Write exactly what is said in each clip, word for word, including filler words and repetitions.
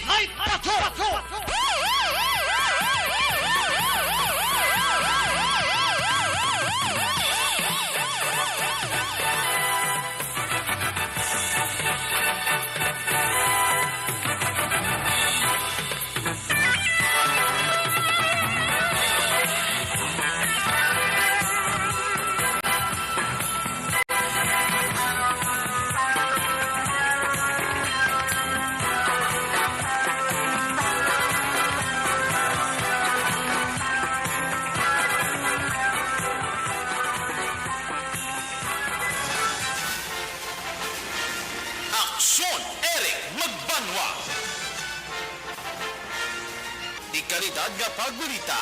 Ay, pato! Aksyon, Eric Magbanwa. Di kalidad nga pagbalita.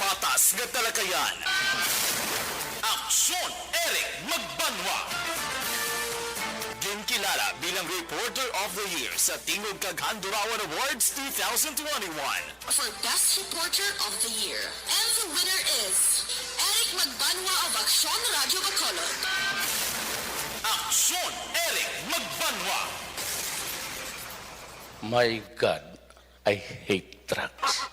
Patas nga talakayan. Aksyon, Eric Magbanwa. Ginkilala bilang Reporter of the Year sa Tingog kag Handurawan Awards two thousand twenty-one. For Best Reporter of the Year. And the winner is Eric Magbanwa of Aksyon Radyo Bacolod. Aksyon, Eric Magbanwa. My God, I hate drugs.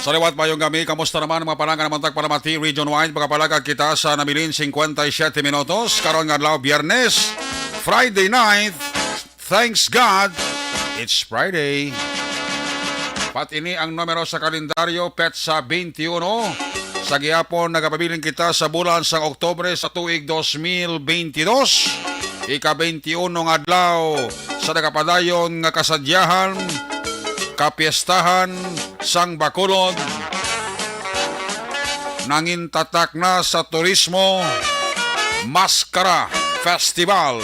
Sa liwat, mayong gabi. Kamusta naman, mga palangga naman tag Palamati region-wide? Makapalagak kita sa nabilin cincuenta y siete minutos. Karon nga adlaw, Biyernes, Friday night. Thanks God, it's Friday. Pat ini ang numero sa kalendaryo, petsa twenty-one. Sa gihapon, nagapabilin kita sa bulan sang Oktubre sa tuig dos mil twenty-dos. Ika-twenty-one nga adlaw sa nagapadayon nga kasadyahan, kapiestahan sang Bacolod. Nangintatak na sa turismo, Maskara Festival.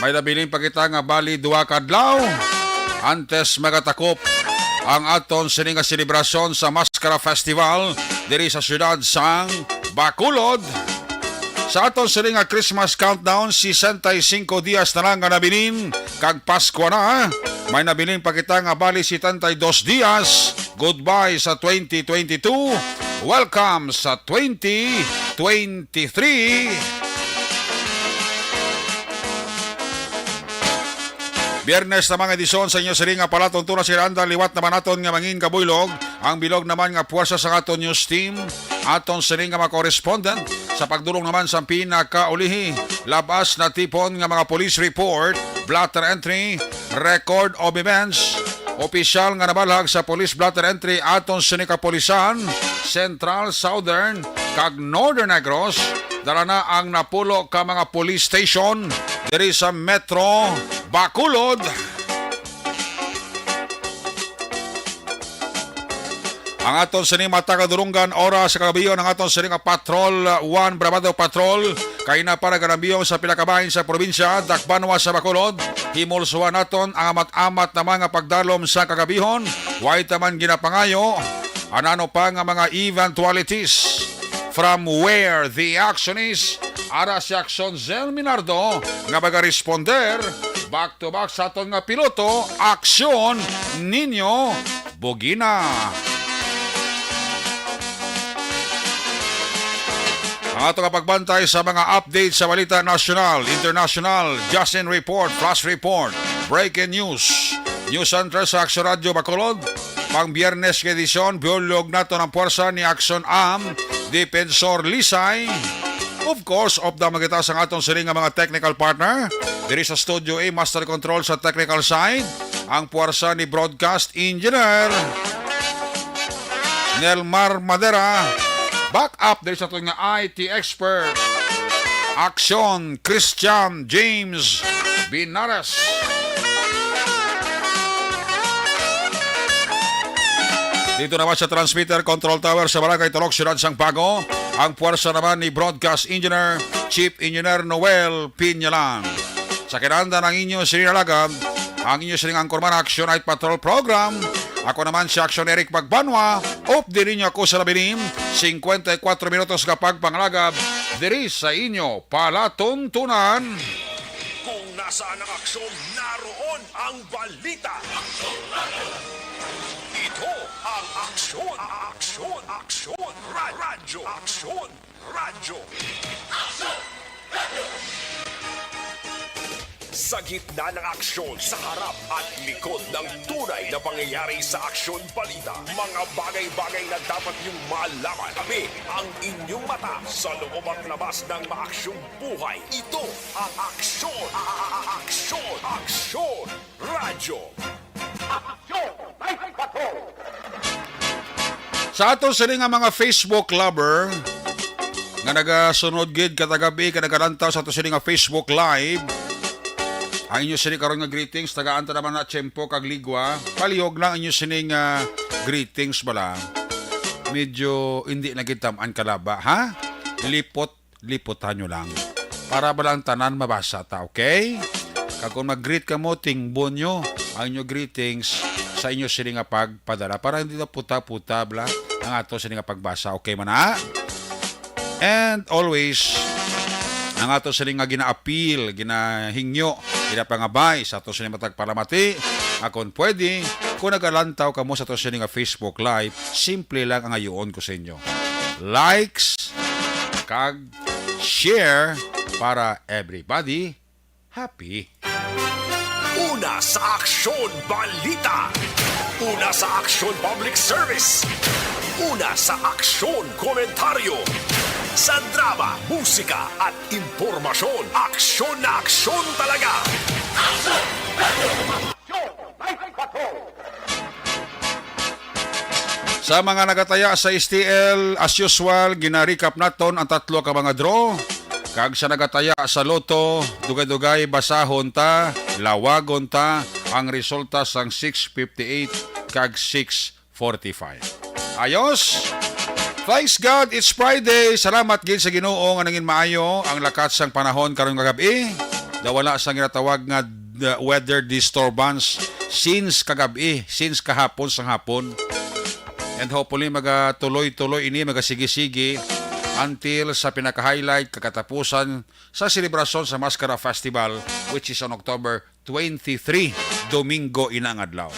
May nabilin pa kita nga bali duha ka adlaw antes magatakop ang aton sini nga selebrasyon sa Maskara Festival diri sa siyudad sang Bacolod. Sa aton sini nga Christmas countdown, sesenta y cinco dias na lang nga nabilin, kag Paskwa na. May nabilin pa kita nga bali setenta y dos dias. Goodbye sa twenty twenty-two. Welcome sa twenty twenty-three. Biyernes na mga edisyon sa inyo siring nga palatuntunan si Randa. Liwat naman naton nga mangin kabuylog ang bilog naman nga puwersa sa aton news team, aton siring nga mga correspondent sa pagdulong naman sa pinakaulihi, labas na tipon nga mga police report, blotter entry, record of events, opisyal nga nabalhag sa police blotter entry aton sining kapulisan, Central, Southern, kag Northern Negros. Dala na ang napulo ka mga police station diri sa Metro Bacolod. Ang aton sini matagadurunggan oras sa kagabion, ang aton sini nga Patrol one, Bravado Patrol, kay na para ganambiyong sa pila ka bahin sa probinsya, dakbanwa sa Bacolod. Himulsuhan naton ang amat-amat na mga pagdalom sa kagabihon. Way taman ginapangayo. Anano pa nga mga eventualities? From where the action is, ara si Aksyon Zel Minardo nga magaresponder back to back sa aton nga piloto, Aksyon Ninyo Bugina. Ang ato nga pagbantay sa mga update sa balita nasyonal, internasyonal, Justin Report, Flash Report, Breaking News, News Center sa Aksyon Radyo Bacolod, pang Biyernes nga edisyon, biolog nato ng puwersa ni Aksyon Am, Defensor Lisay. Of course, updam kita sa aton siring nga mga technical partner. Diri sa Studio A, Master Control sa technical side, ang puwersa ni Broadcast Engineer Nelmar Madera. Back up diri sa aton nga I T expert, Aksyon Christian James Binares. Dito naman sa transmitter control tower sa Barangay Turok, Siyudad sang Bago, ang puwersa naman ni Broadcast Engineer, Chief Engineer Noel Piñalan. Sa kinahanglan ang inyo sining alagad, ang inyo sining anchorman, Action Night Patrol Program. Ako naman si Action Eric Pagbanwa. Update ninyo ako sa labinim, singkwenta y kuwatro minutos nga pagpangalagad diri sa inyo palatuntunan. Kung nasaan ang aksyon, naroon ang balita. Ito ang Aksyon, Aksyon, Aksyon, Ra- Radyo, Aksyon, Radyo. Sa gitna ng aksyon, sa harap at likod ng tunay na pangyayari sa Aksyon Balita, mga bagay-bagay na dapat niyong malaman. Kami ang inyong mata sa loob at labas ng maaksyong buhay. Ito ang Aksyon, a- a- a- Aksyon, Aksyon Radyo. Aksyon Night Patrol. Sa ato sini nga mga Facebook lover nga nagasunod gid kada gabi, nga nagalantaw sa ato sini nga Facebook Live, ang inyo sini karon nga greetings, tagaan ta naman na tiyempo kag ligwa. Palihog lang inyo sini nga greetings bala. Medyo hindi na gid tam-an kalaba, ha? Lipot, lipotan nyo lang. Para bala ang tanan mabasa ta, okay? Kag kung mag-greet kamo, tingbon nyo ang inyo greetings sa inyo sini nga pagpadala para hindi na puta-puta bala ang ato sini nga pagbasa, okay man na? And always, ang ato sini nga gina-appeal, ginahingyo, ginapangabay sa ato sini matag palamati, nga kung pwede, kung nagalantaw kamo sa ato sini nga Facebook Live, simple lang ang ayuon ko sa inyo. Likes, kag share para everybody happy. Una sa Aksyon Balita. Una sa Aksyon Public Service. Una sa Aksyon Komentaryo. Sa drama, musika, at impormasyon, aksyon na aksyon talaga. Aksyon! Aksyon! Night Patrol! Sa mga nagataya sa S T L, as usual, gina-recap naton ang tatlo ka mga draw. Kag sa nagataya sa Lotto, dugay-dugay, basahon ta, lawagon ta ang resulta sang six fifty-eight kag six forty-five. Ayos! Thanks God, it's Friday. Salamat gid sa Ginoo nga nangin maayo ang lakat sang panahon karon nga gab-i. Daw wala sang ginatawag nga d-, weather disturbance since kagab-i, since kahapon sang hapon. And hopefully, magatuloy-tuloy ini, magasigi-sigi until sa pinaka-highlight, kagatapusan sa selebrasyon sa Mascara Festival, which is on October twenty-three, Domingo ina nga adlaw.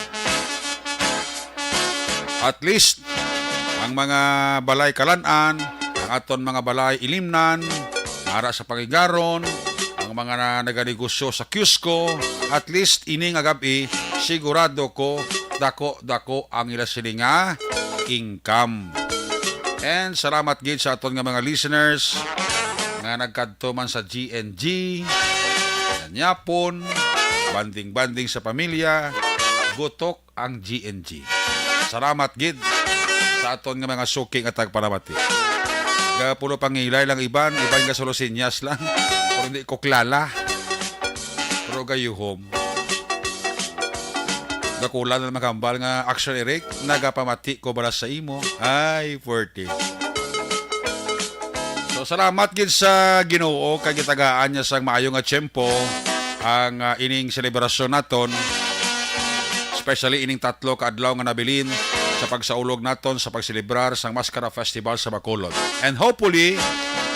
At least, ang mga balay kalan-an, ang aton mga balay ilimnan, ara sa pangigaron, ang mga na, naganegosyo sa kiosko, at least ini nga gab-i, sigurado ko, dako-dako ang ila sini nga income. And salamat gid sa aton nga mga listeners nga nagkadto man sa G N G, nanyapon, banding-banding sa pamilya, gutok ang G N G. Salamat gid sa aton nga mga suki nga tagpalamati. Gapulo pangilay lang iban, iban nga solo sinyas lang. Pero hindi ko klala. Pero gayuhom. Dakula na lang makambal nga action, Eric. Nagapamati ko bala sa imo. Ay, forty. So, salamat gid sa Ginoo kay gitagaan niya sang maayo nga tiyempo ang, ah, ining selebrasyon naton, especially ining tatlo ka adlaw nga nabilin sa pagsaulog naton sa pagselebrar sang Mascara Festival sa Bacolod. And hopefully,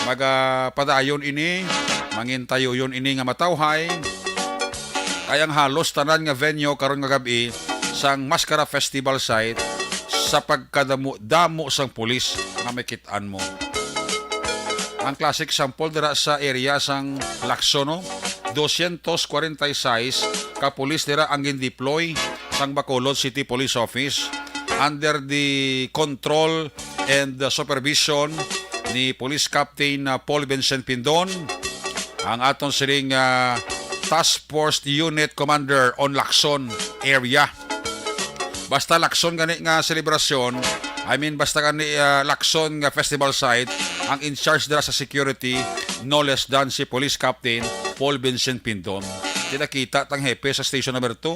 magapadayon ini, mangintayuyon ini nga matawhay. Kay ang halos tanan nga venue karon nga gab-i sang Mascara Festival site sa pagkadamo-damo sang pulis nga makit-an mo. Ang classic sample dira sa area sang Lacson, no? Dosyentos kwarenta y sais ka pulis dira ang gindeploy sang Bacolod City Police Office under the control and the supervision ni Police Captain, uh, Paul Vincent Pindon, ang aton sining, uh, Task Force Unit Commander on Lacson area. Basta Lacson gani nga selebrasyon, I mean, basta gani, uh, Lacson nga festival site, ang in charge dira sa security, no less than si Police Captain Paul Vincent Pindon. Kinakita tang hepe sa station number two.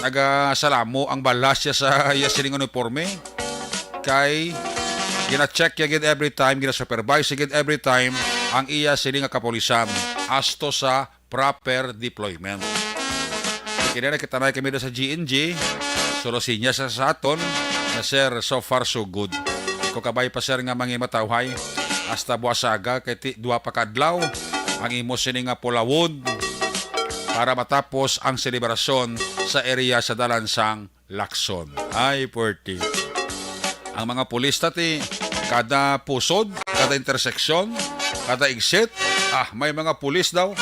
nagasalamo ang bala siya sa iya sining uniforme. Kay gina-check niya gid every time, gina-supervise niya gid every time ang iya sining nga kapulisan asto sa proper deployment. Kini na kita na kami sa G N G. Solo sinya sa, sa aton na, sir, so far so good. Ko kabay pa, sir, nga mangimatawhay hasta buwasaga kay ti, duha pa ka adlaw ang imo sini nga pulawon para matapos ang selebrasyon sa area sa dalan sang Lacson. Ay, puwerte. Ang mga pulis tati, kada pusod, kada interseksyon, kada exit, ah, may mga pulis daw.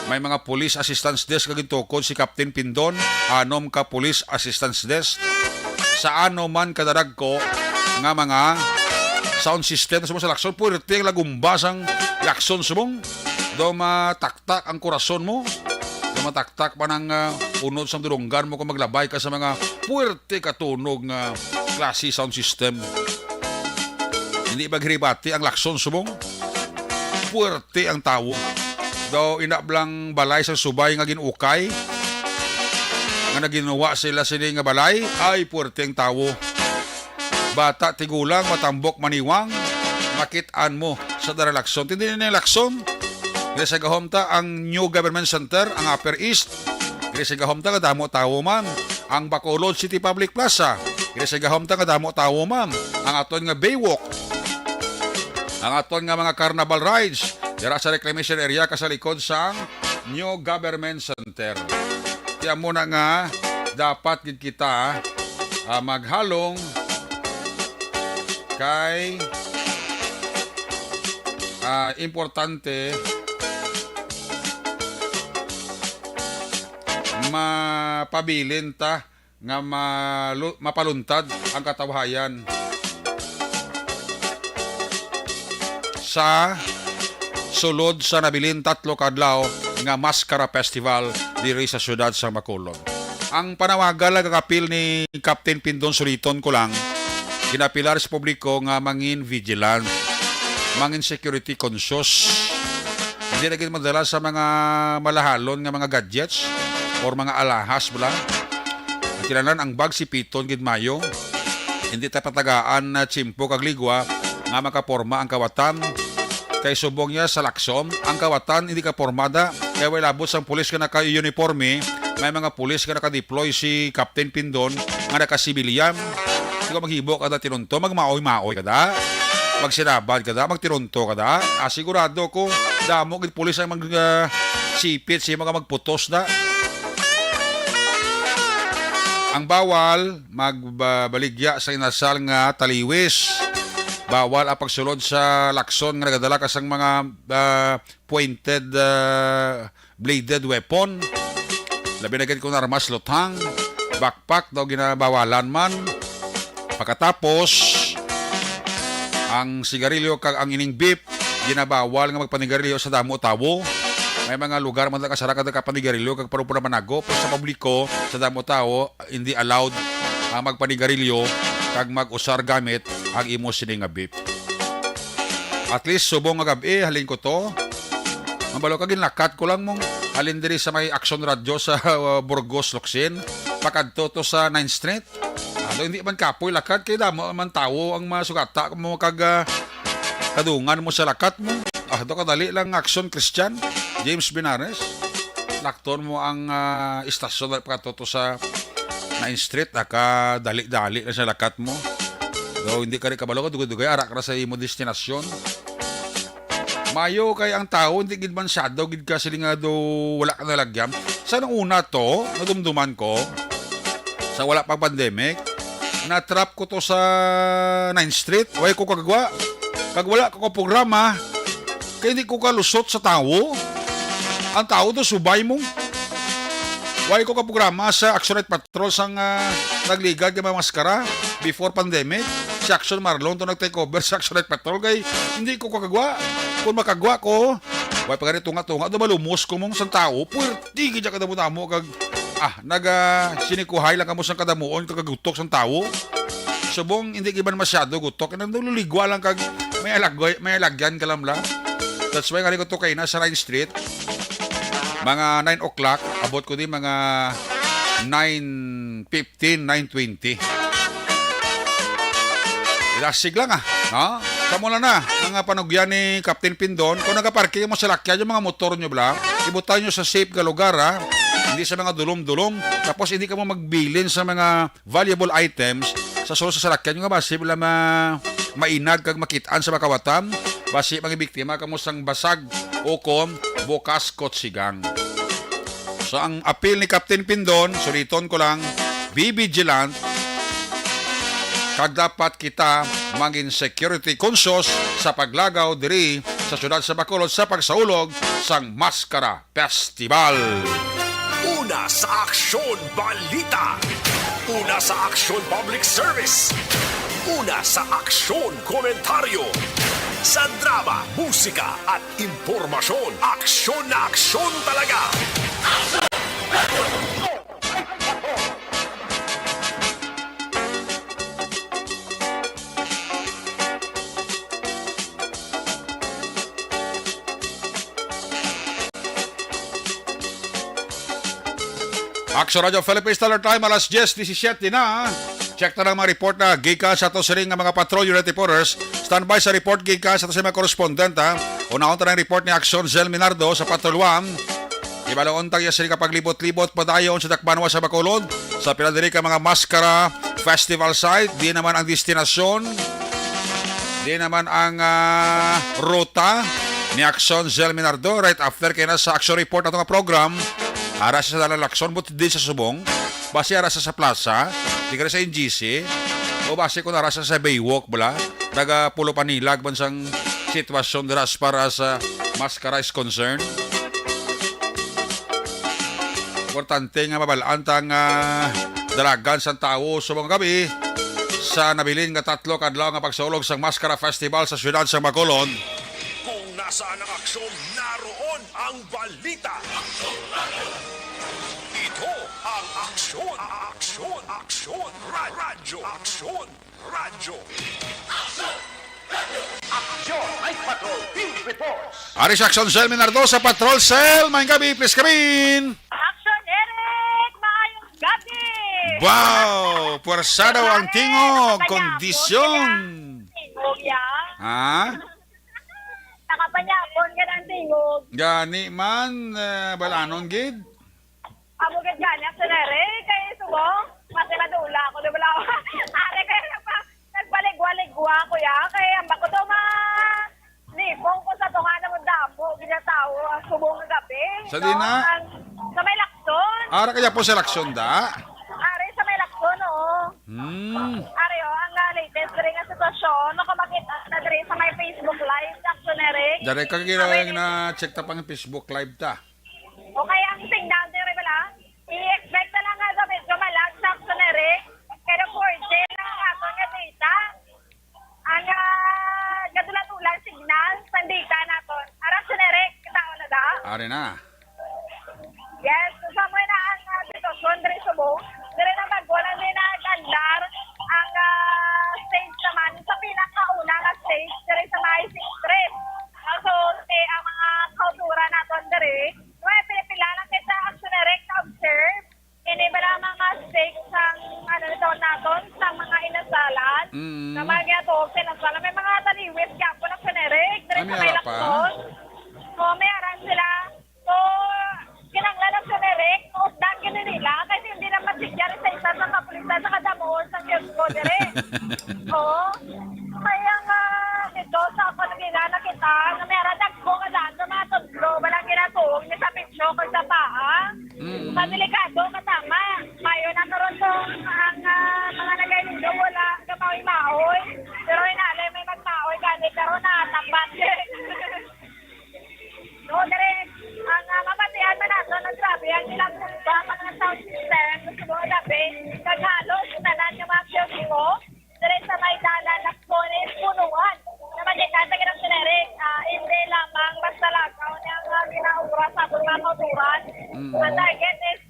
May mga police assistance desk nga gintukod si Captain Pindon, anom ka police assistance desk. Sa ano man kadaragko nga mga sound system sa, sa Lacson, puwerte ang lagumba sang Lacson subong. Daw mataktak ang korason mo. Daw mataktak pa ng ah, unod sang dulunggan mo kung maglabay ka sa mga puwerte ka tunog nga klase sound system. Hindi ba giribati ang Lacson subong? Puwerte ang tawo. Daw ina blang balay sa subay nga gin-ukay, nga naginwa sila sini nga balay, ay puwerte ang tawo. Bata, tigulang, matambok, maniwang, makit-an mo sa dara Lacson. Tindi na yung Lacson. Diri sa gahom ta ang New Government Center, ang Upper East. Diri sa gahom ta nga damo tawo man ang Bacolod City Public Plaza. Diri sa gahom ta nga damo tawo man ang aton nga Baywalk. Ang aton nga mga carnival rides dira sa reclamation area ka sa likod sang New Government Center. Kaya mo na nga dapat gid kita ah, maghalong kay ah, importante mapabilin ta nga malu- mapaluntad ang katawhayan sa sulod sa nabilin tatlo ka adlaw nga Maskara Festival diri sa siyudad sa Bacolod. Ang panawagan lang, ang apil ni Captain Pindon, suliton ko lang, ginapilar sa publiko nga mangin vigilant, mangin security conscious. Hindi na gid madala sa mga malahalon nga mga gadgets or mga alahas bala. Ang kinanan ang bag si Piton gid mayo. Hindi ta patagaan na tsimpo kag ligwa nga makaporma ang kawatan. Kay subong niya sa Lacson, ang kawatan hindi ka pormada. Kay way labot sang pulis nga naka-uniforme, may mga pulis nga naka-deploy si Captain Pindon nga naka-civilian. Di ko maghibo ka na tinunto, magmaoy-maoy ka da. Magsinabad ka da, magtinunto ka da. Ah, sigurado ko, damo gid pulis ang mag, ah, sipit sa mga magputos da. Ang bawal, magbaligya sa inasal nga taliwis. Bawal ang pagsulod sa Lacson nga nagadala ka sang mga, ah, pointed, ah, bladed weapon. Labi na gid kung armas luthang, backpack daw ginabawalan man. Pagkatapos, ang sigarilyo kag ang ining vape ginabawal nga magpanigarilyo sa damo tawo. May mga lugar man nakasara kada ka panigarilyo kag parupo na manago, pero sa publiko, sa damo tawo, hindi allowed ang magpanigarilyo kag mag-usar gamit ang imo sini nga vape. At least subong nga gab-i, halin ko to. Mabalo ka, ginlakat ko lang mong halin diri sa may Action Radio sa uh, Burgos, Locsin, pakadto to sa Ninth Street. Ano, hindi man kapoy lakat kay damo man tawo ang masugata mo kag ah, kadungan mo sa lakat mo. Ah, do kadali lang Action Christian, James Binares. Lakton mo ang ah, istasyon pakadto to sa Ninth Street, ah, kadali-dali lang sa lakat mo. Do hindi ka rin kabalo ka dugay-dugay ara ka na sa imo destinasyon. Mayo kay ang tawo hindi gid man shadow gid ka sila nga do wala ka nalagyan. Sa nung una to, nadumduman ko sa wala pang pandemic, na-trap ko to sa Ninth Street, way ko kagwa. Kag wala ko ka programa, kay hindi ko kalusot sa tawo. Ang tawo to subay mo. Way ko ka programa sa Action Night Patrol sang ah, nagligad nga mga maskara before pandemic. Si Action Marlon to nag-take over sa Action Night Patrol kay hindi ko kagwa. Kung makagwa ko, way pa gani tunga-tunga, do malumos ko mong sang tawo. Puwerte gid ka damo-damo kag ah, naga sinikuhay lang kamo sang kadamuon kag gutok sang tawo. Subong hindi gid man masyado gutok, nang luligwa lang kag may alagay, may alagyan ka lang lang. That's why nga ko to kay na sa Ninth Street. Mga nine o'clock, abot ko di mga nine fifteen, nine twenty. Ilasig lang, ah, no? Kamo lang na, mga panugyan ni Captain Pindon, kung nagaparking mo sa lakyan yung mga motor nyo, bla, ibutang nyo sa safe nga lugar, ha? Hindi sa mga dulom-dulom. Tapos hindi ka mo magbilin sa mga valuable items sa sulod sa salakyan nga basi wala ma mainag kag makit-an sa makawatan, basi mangibiktima kamo sang basag o kon bukas kotsigang. So, ang apil ni Captain Pindon, suliton ko lang, be vigilant, kag dapat kita mangin security conscious sa paglagaw diri sa siyudad sa Bacolod sa pagsaulog sang Maskara Festival. Una sa Aksyon Balita. Una sa Aksyon Public Service. Una sa Aksyon Komentaryo. Sa drama, musika at impormasyon, aksyon na aksyon talaga. Aksyon Radyo Philippines, Standard Time, alas diyes disisiete na. Check ta ang mga report na gikan sa ato sining nga mga patrol unit reporters. Standby sa report gikan sa ato sining mga correspondent, ha. Unahon ta ang report ni Aksyon Zel Minardo sa Patrol one. Ibaloon ta iya sining kapaglibot-libot padayon sa dakbanwa sa Bacolod. Sa pila diri ka mga maskara festival site, di naman ang destinasyon, di naman ang, ah, ruta ni Aksyon Zel Minardo. Right after kay na sa Aksyon Report ato nga program, ara sa Dalan Lakson, but din sa Subong, basi ara sa, sa plaza, di ka sa N G C, o basi kung ara sa, sa Baywalk, bala, taga Pulo Panilag man sang sitwasyon dira as far as, ah, maskara is concerned. Importante nga mabalaan ta nga dalagan sang tawo subong gabi sa nabilin nga tatlo ka adlaw nga pagsaulog sang Maskara Festival sa siyudad sang Bacolod. Kung nasaan ang aksyon, naroon ang balita. Ito ang Aksyon, Aksyon, Aksyon, Ra- Radyo Aksyon. Radyo. Action Night Patrol Field Reports. Ari si Action Cell Minardo sa Patrol Cell. Maayong gabi, please come in. Action Eric, maayong gabi. Wow, puwersa daw ang tingog, kondisyon. Tingog, ya. Ha? Nakapanyapon ka ng tingog. Gani man, eh, balanon gid. Amo gid gani, Action Eric, kay subong, mas madula ako, di ba, lawa? Ari kay nagpa-, nagpaligwa-ligwa ako, ya, kay ang bako to ma-, lipong ko sa tunga na mo damo, ginatawo, ang subong nga gabi. Sa di na? Ang, sa may Lakson. Ara kaya po sa Lakson, da? Ari sa may Lakson, oo. Hmm. Ari, oh, ang, ah, latest diri nga sitwasyon, no, kung makita na diri sa may Facebook Live, Action Eric. Dari ka kira Ari, yung na-check ta pang Facebook Live ta. Okay, ang signal diri bala, i-expect na lang nga sa medyo malag sa Action Eric, pero four G na ang aton nga data. Ang, ah, gadula-dula signal sa data naton. Ara, Action Eric, kita na da? Ari na. Yes, so sa mo na ang, ah, sitwasyon diri subong. Diri na bag-o lang din nag-andar ang, ah, stage naman sa pinakauna nga stage diri sa may Sixth Street. Ah, so, eh, ang mga kauturan naton diri, may pila-pila lang kita, Action Eric, na-observe. Ini ba lang mga stakes ang, ano, nito naton sa mga inasalan? Mm. Sa mga ginatawag sa inasalan, may mga taniwis gyapon, Action Eric, diri sa may Lakson. O, may aran sila. So, kinahanglan, Action Eric, mausdan gid nila kasi hindi na masigya rin sa isa sa kapulisan sa kadamuhon sa Diyos ko diri. Oo. Kaya nga, dito sa ako naging nakita, nga may aran dagko nga daan sa mga tudlo, walang ginatuong ni sa pitso kag sa paa. Mm. Sa delikado, kasama. Mayo na karon to ang, ah, mga nagaindo, wala ka maoy-maoy. Pero hinali may magmaoy, gani karon na, tapat. No, dire, ang, ah, mabatian man nato, naggrabe ang ilang bomba sa mga sound system sa mga gabi. Kag halos tanan nga mga kiosko, dire sa may dalan, Laksones, punuan. Na makita sa ginang sinerik, ah, hindi lamang basta lakaw niya ang, ah, ginaubra sa mga kauturan. Mm. Ang target is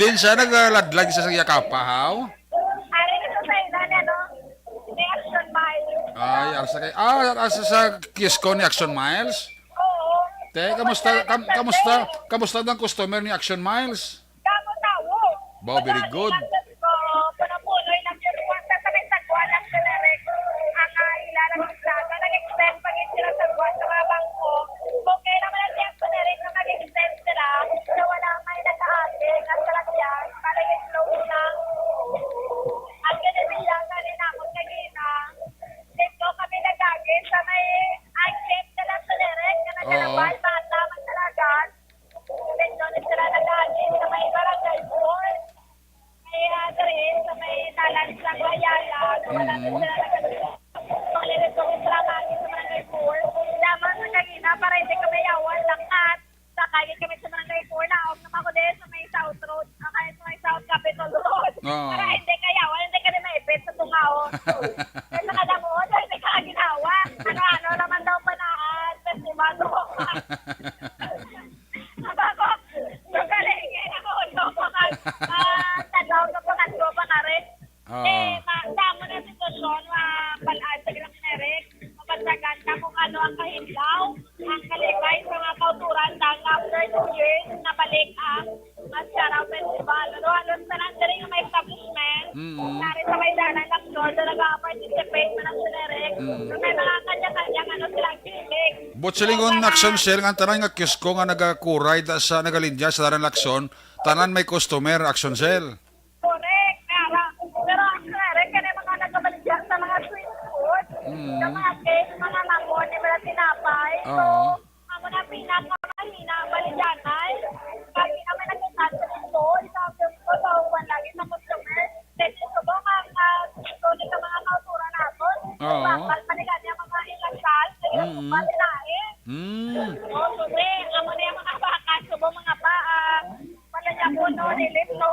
Din siya nagladlad sa iya kapa, haw? Ari na sa ila ni, ano, ni Action Miles. Ay, asa kay, ah, asa sa kiosko ni Action Miles? Oo. Te, kamusta, kam-, kamusta, kamusta ang customer ni Action Miles? Kamo tawo. Wow, very good. Puno-puno lang yung kwarta sa may sagwa ng Action Miles. Ang, ah, ilalang ng plaza, nag-extend pa gid sila sa buwan sa mga bangko. Okay naman ang Action Miles na mag-extend sila. So, wala may nag-aate ng salakyan. Para yung close na. Ang ganun lang, ganun ako kanina. Dito kami nag-agi sa may, ang gate na lang sa direct, na Oo. Nagalabay, bata, magdalagan. Dito na sila nag-agi sa may barangay four. May, ah, diri, sa may dalan sa Ayala, wala na Mm. Sila nag-agi. Pag-irit ko sa barangay four. Lamang sa kanina, para hindi kami yawan, lakat. Sakay kami sa Barangay four, naog naman ako din sa may South Road, ah, kaya sa may South Capitol Road. Oo. Para hindi kaya, wala, hindi ka rin maipit sa tungaon. Kaya sa kadamuon, hindi ka ginawa. Ano-ano naman daw panahan, festival mo. Ako, magaling, eh, ako, no, mga, ah, tanaw na pangatlo pa ka rin. Oo. Eh, ma-, damo na sitwasyon, ma-, pal-, ah, sa Direk, mabantagan ta kung ano ang kahimlaw, ang kalipay sa mga kauturan, sang after two years, nabalik ang, ang Siargao Festival. Pero halos tanan diri nga may establishment, Mm. nari sa may dalan, actual, na nag-participate man ang generic. Mm. So, may mga kanya-kanya, ano, silang gimmick. But silingon, Action Cell, nga tanan nga kiosko nga nagakuray da sa, nagalinya sa dalan Lacson, tanan may customer, Action Cell. Correct. Pero, pero ang correct, kaya mga nagkabaligya sa mga street food, Mm. sa mga cake, mga mamon, yung mga tinapay. So, Oo. Amo na pinakamahina, baligyanay. Kami naman nagkasal sa mundo, isang gusto sa uwan lagi sa customer. Then, ito ba, mga, ah, ito ni ka mga kautura naton? Oo. Bakal, panigan niya mga inasal, sa Mm. ginagawa, lain. Mm. Oh, so, then, amo na yung mga baka, subo mga paa, pala niya po, no, nilip, no.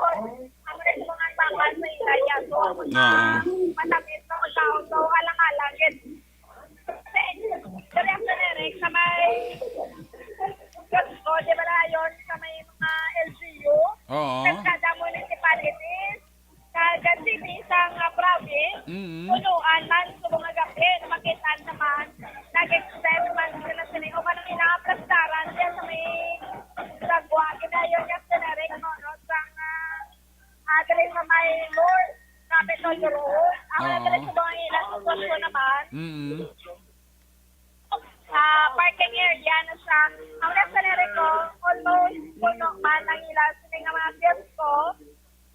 Amo na yung mga baka sa ilaya. So, ang mga Oo. matamis na pagkaon, so, alang-alang, yun. Sa, sa Direk, sa may Costco, di ba na yun? Sa may mga L G U? Oo. Sa kada municipalities, kada city sa nga province, Mm. punuan man sa mga gabi, na makita naman, nag-extend man sila sila. O kanang inaaplastaran siya sa may Sagwa, ginayon niya sa Direk, no, no, sa nga, ah, diri sa may Lord, Capitol Road. Ang Oo. Diri sa mga ilang sitwasyon naman. Mm. Ah, parking area na siya. Ang left sa Lerico, almost puno man ang ila sini nga mga kiosko.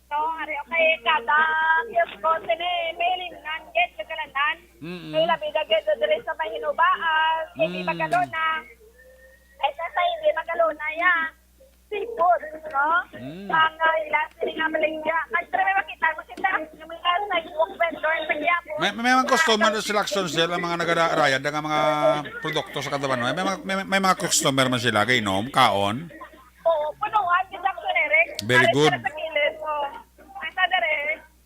No, ari, okay, kada kiosko sini, may limnan, gate, kagalanan. Mm-mm. May labi na gate diri sa may Hinubaan, hindi Mm. Magalona. Ay, sa, sa hindi Magalona, ya. Seafood, no? Mm. Ang, ah, ila sini nga maligya. Kaya may makita mo sila, yung mga sidewalk vendor sa Quiapo. May, may mga customer sa Lacson, sir, ang mga nagarayan, nga mga produkto sa Katawan, no? May, mga- may, may mga customer man sila, kay inom, kaon. Oo, punuan, kita ko, Eric. Very Aris good. Sila sa kilid, oh. Ay, sa dere,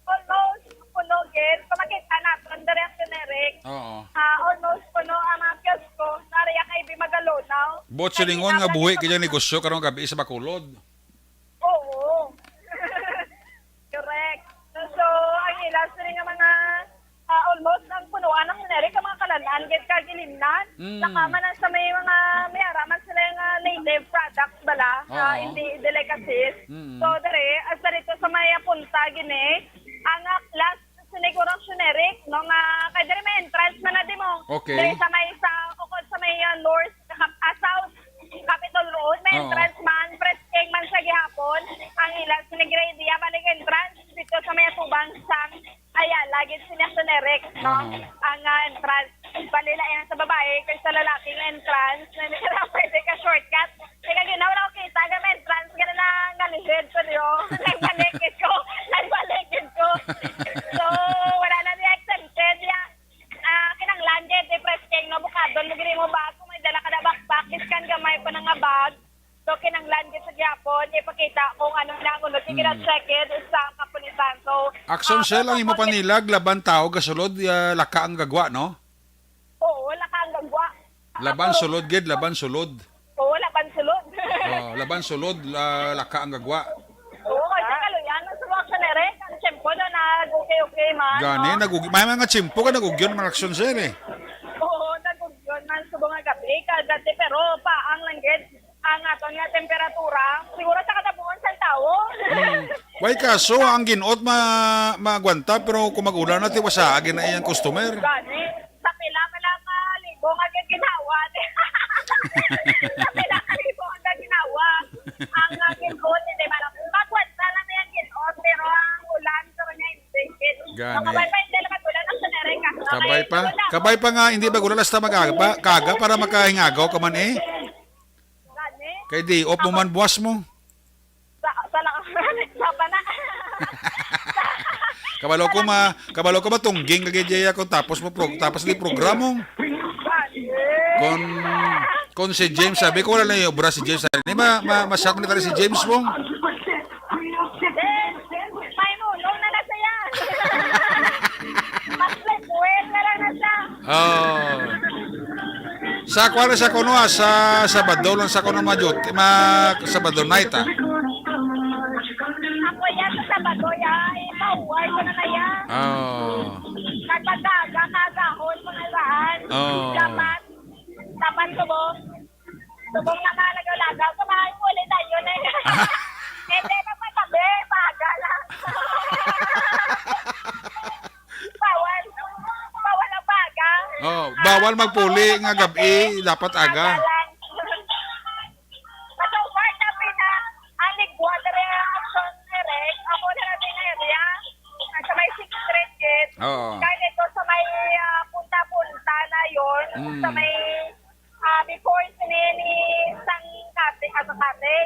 almost puno, gid. Pamakita naton, dere ang generic. Oo. Ah, almost puno ang mga kiosko. Nariya kay Bi Magalonaw. Buot silingon nga buhi kaya negosyo karong gabi sa Bacolod. Oo. Correct. So, so, ang ilas rin nga mga, ah, almost ang punuan ng generic, ang mga kalanaan, gid ka gilimnan. Mm. Nakaman na sa may mga, may araman sila nga native products bala, ah, Oo. hindi delicacies. Mm. So, dere, hasta dito sa may punta, gini, ang, ah, last Sa negosyo ni Rick, no, nga kay diri may entrance man na di mo. Okay. Diri sa may sa, ukod sa may, uh, north, sa Cap-, ah, south, Capitol Road, may Oo. entrance man, press king man sa gihapon. Ang ila, sinigrade niya, balik entrance, dito sa may atubang sang, ayan, lagi sila sa Nerek, no? Aha. Ang, ah, entrance. Bali, lain sa babae, kay sa lalaki nga entrance, na hindi ka na pwede ka shortcut. Kaya gina, wala ko kita, nga may entrance, gana na, nga lihid, pero yun, nagbalikid ko, nagbalikid ko. So, wala na niya exempted, ya. Ah, kinanglan, di, di, press king, no, bukadon, mo gini mo bag, kung may dala ka na backpack, iskan gamay pa na nga bag. So, kinanglan, di, sa gyapon, ipakita kung ano na, kung nagkikita Mm. check it, sa kapulisan. So, Action ah, Cell, ang imo panilag, laban tao, gasulod, ah, laka ang gagwa, no? Oo, wala ka ang gagwa. Laban Ako, sulod gid, laban sulod. Oo, laban sulod. Oh, laban sulod, la-, laka ang gagwa. Oo, kasi Gani, no? Nagug-, may mga tiyempo ka nagugyon man, Action Sir, eh. Oo, nagugyon man subong nga gabi, kagati, pero paang lang gid ang aton nga temperatura. Siguro sa katabuan sa tawo. Hmm. Way kaso, ang ginot ma-, maagwanta, pero kung mag-ulan na, tiwasa, agi na iyang customer. Gani, sa pila pa lang ka libo nga ginawa. Sa pila ka libo nga ginawa. Ang, ah, ginot, hindi ba lang. Magwanta lang na yung ginot, pero ang ulan, pero niya, hindi. Gani. Kabay pa, hindi lang mag-ulan, ang sanere ka. Kabay pa? Kabay pa nga, hindi mag-ulan, hasta mag-aga pa, kaga para makahingagaw ka man, eh. Gani. Kay di, op mo man buwas mo. Sa, sa lang, sa pa na. Kabalo ko ma-, kabalo ko matungging lagi diya kung tapos mo pro-, tapos di programo. Kon, kon si James, sabi ko, wala na yung obra si James. Di ba, ma-, ma-shout mo na tayo si James mo? May mulong na na siya. Mas like well na lang na siya. Oh. Sa kuwan sa kuno, ah, sa Sabado lang sa kuno ma-duty, ma-, Sabado night, ah. Ako yan sa Sabado, ya, eh, mauway ko na na yan. Oh. Nagpagdaga, kagahon, mga saan. Oh. Dapat, dapat subong. Subong na nga, lagaw-lagaw. Kumain mo ulit tayo na yan. Hindi, magpatabi, paga lang. Bawal. Bawal ang paga. Oh, bawal magpuli nga gabi, dapat aga. Aga lang. So far, na pina, ang ligwa diri ang Action Direct, amo na lang din area. Sa may Sixth Street gid. Oo. Kaya ito sa may, ah, punta-punta na yon, Mm. sa may, ah, before sini ni sang Cate-, ah, sa Cate,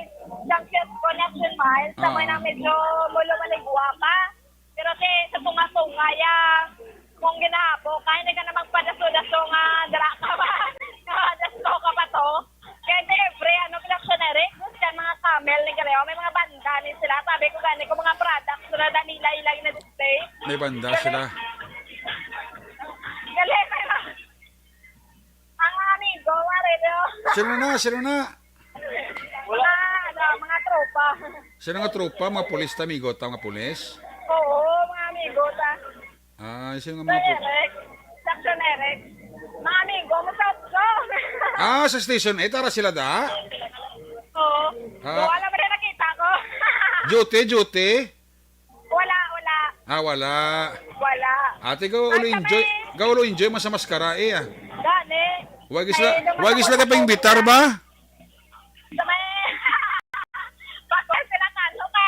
sang Cute Connection Mall, sa may Ah. nang medyo Molo Maligwa pa. Pero ti, sa tunga-tunga ya, kung ginahabo ka, hindi ka na magpadaso-daso nga dira ka ba? Nga daso ka pa to. Kaya ti, every, ano, production na rin, gusto yan, mga camel ni Galeo, may mga banda ni sila. Sabi ko gani, kung mga products na Danila ilang na-display. May banda sila. Gali, may mga, ang mga amigo, mga relo. Sino na? Sino na? Mga, ano, mga tropa. Sino nga tropa? Mga pulis ta, amigo ta, mga pulis? Oo, mga amigo ta. Ah, sino nga Sa mga tropa? Eric. Sa Action Eric. Mga amigo mo sa Action. Ah, sa Station eight, ara sila da? Oo. Ah. Wala ba rin nakita ko? Duty, duty? Wala, wala. Ah, wala. Wala. Ate, go ulo Ay, enjoy. Kami. Go ulo enjoy mo sa maskara, eh, ah. Gani. Wag isla, Ay, wag isla ka pa imbitar ba? Sa may, bakit sila ka, ano ka?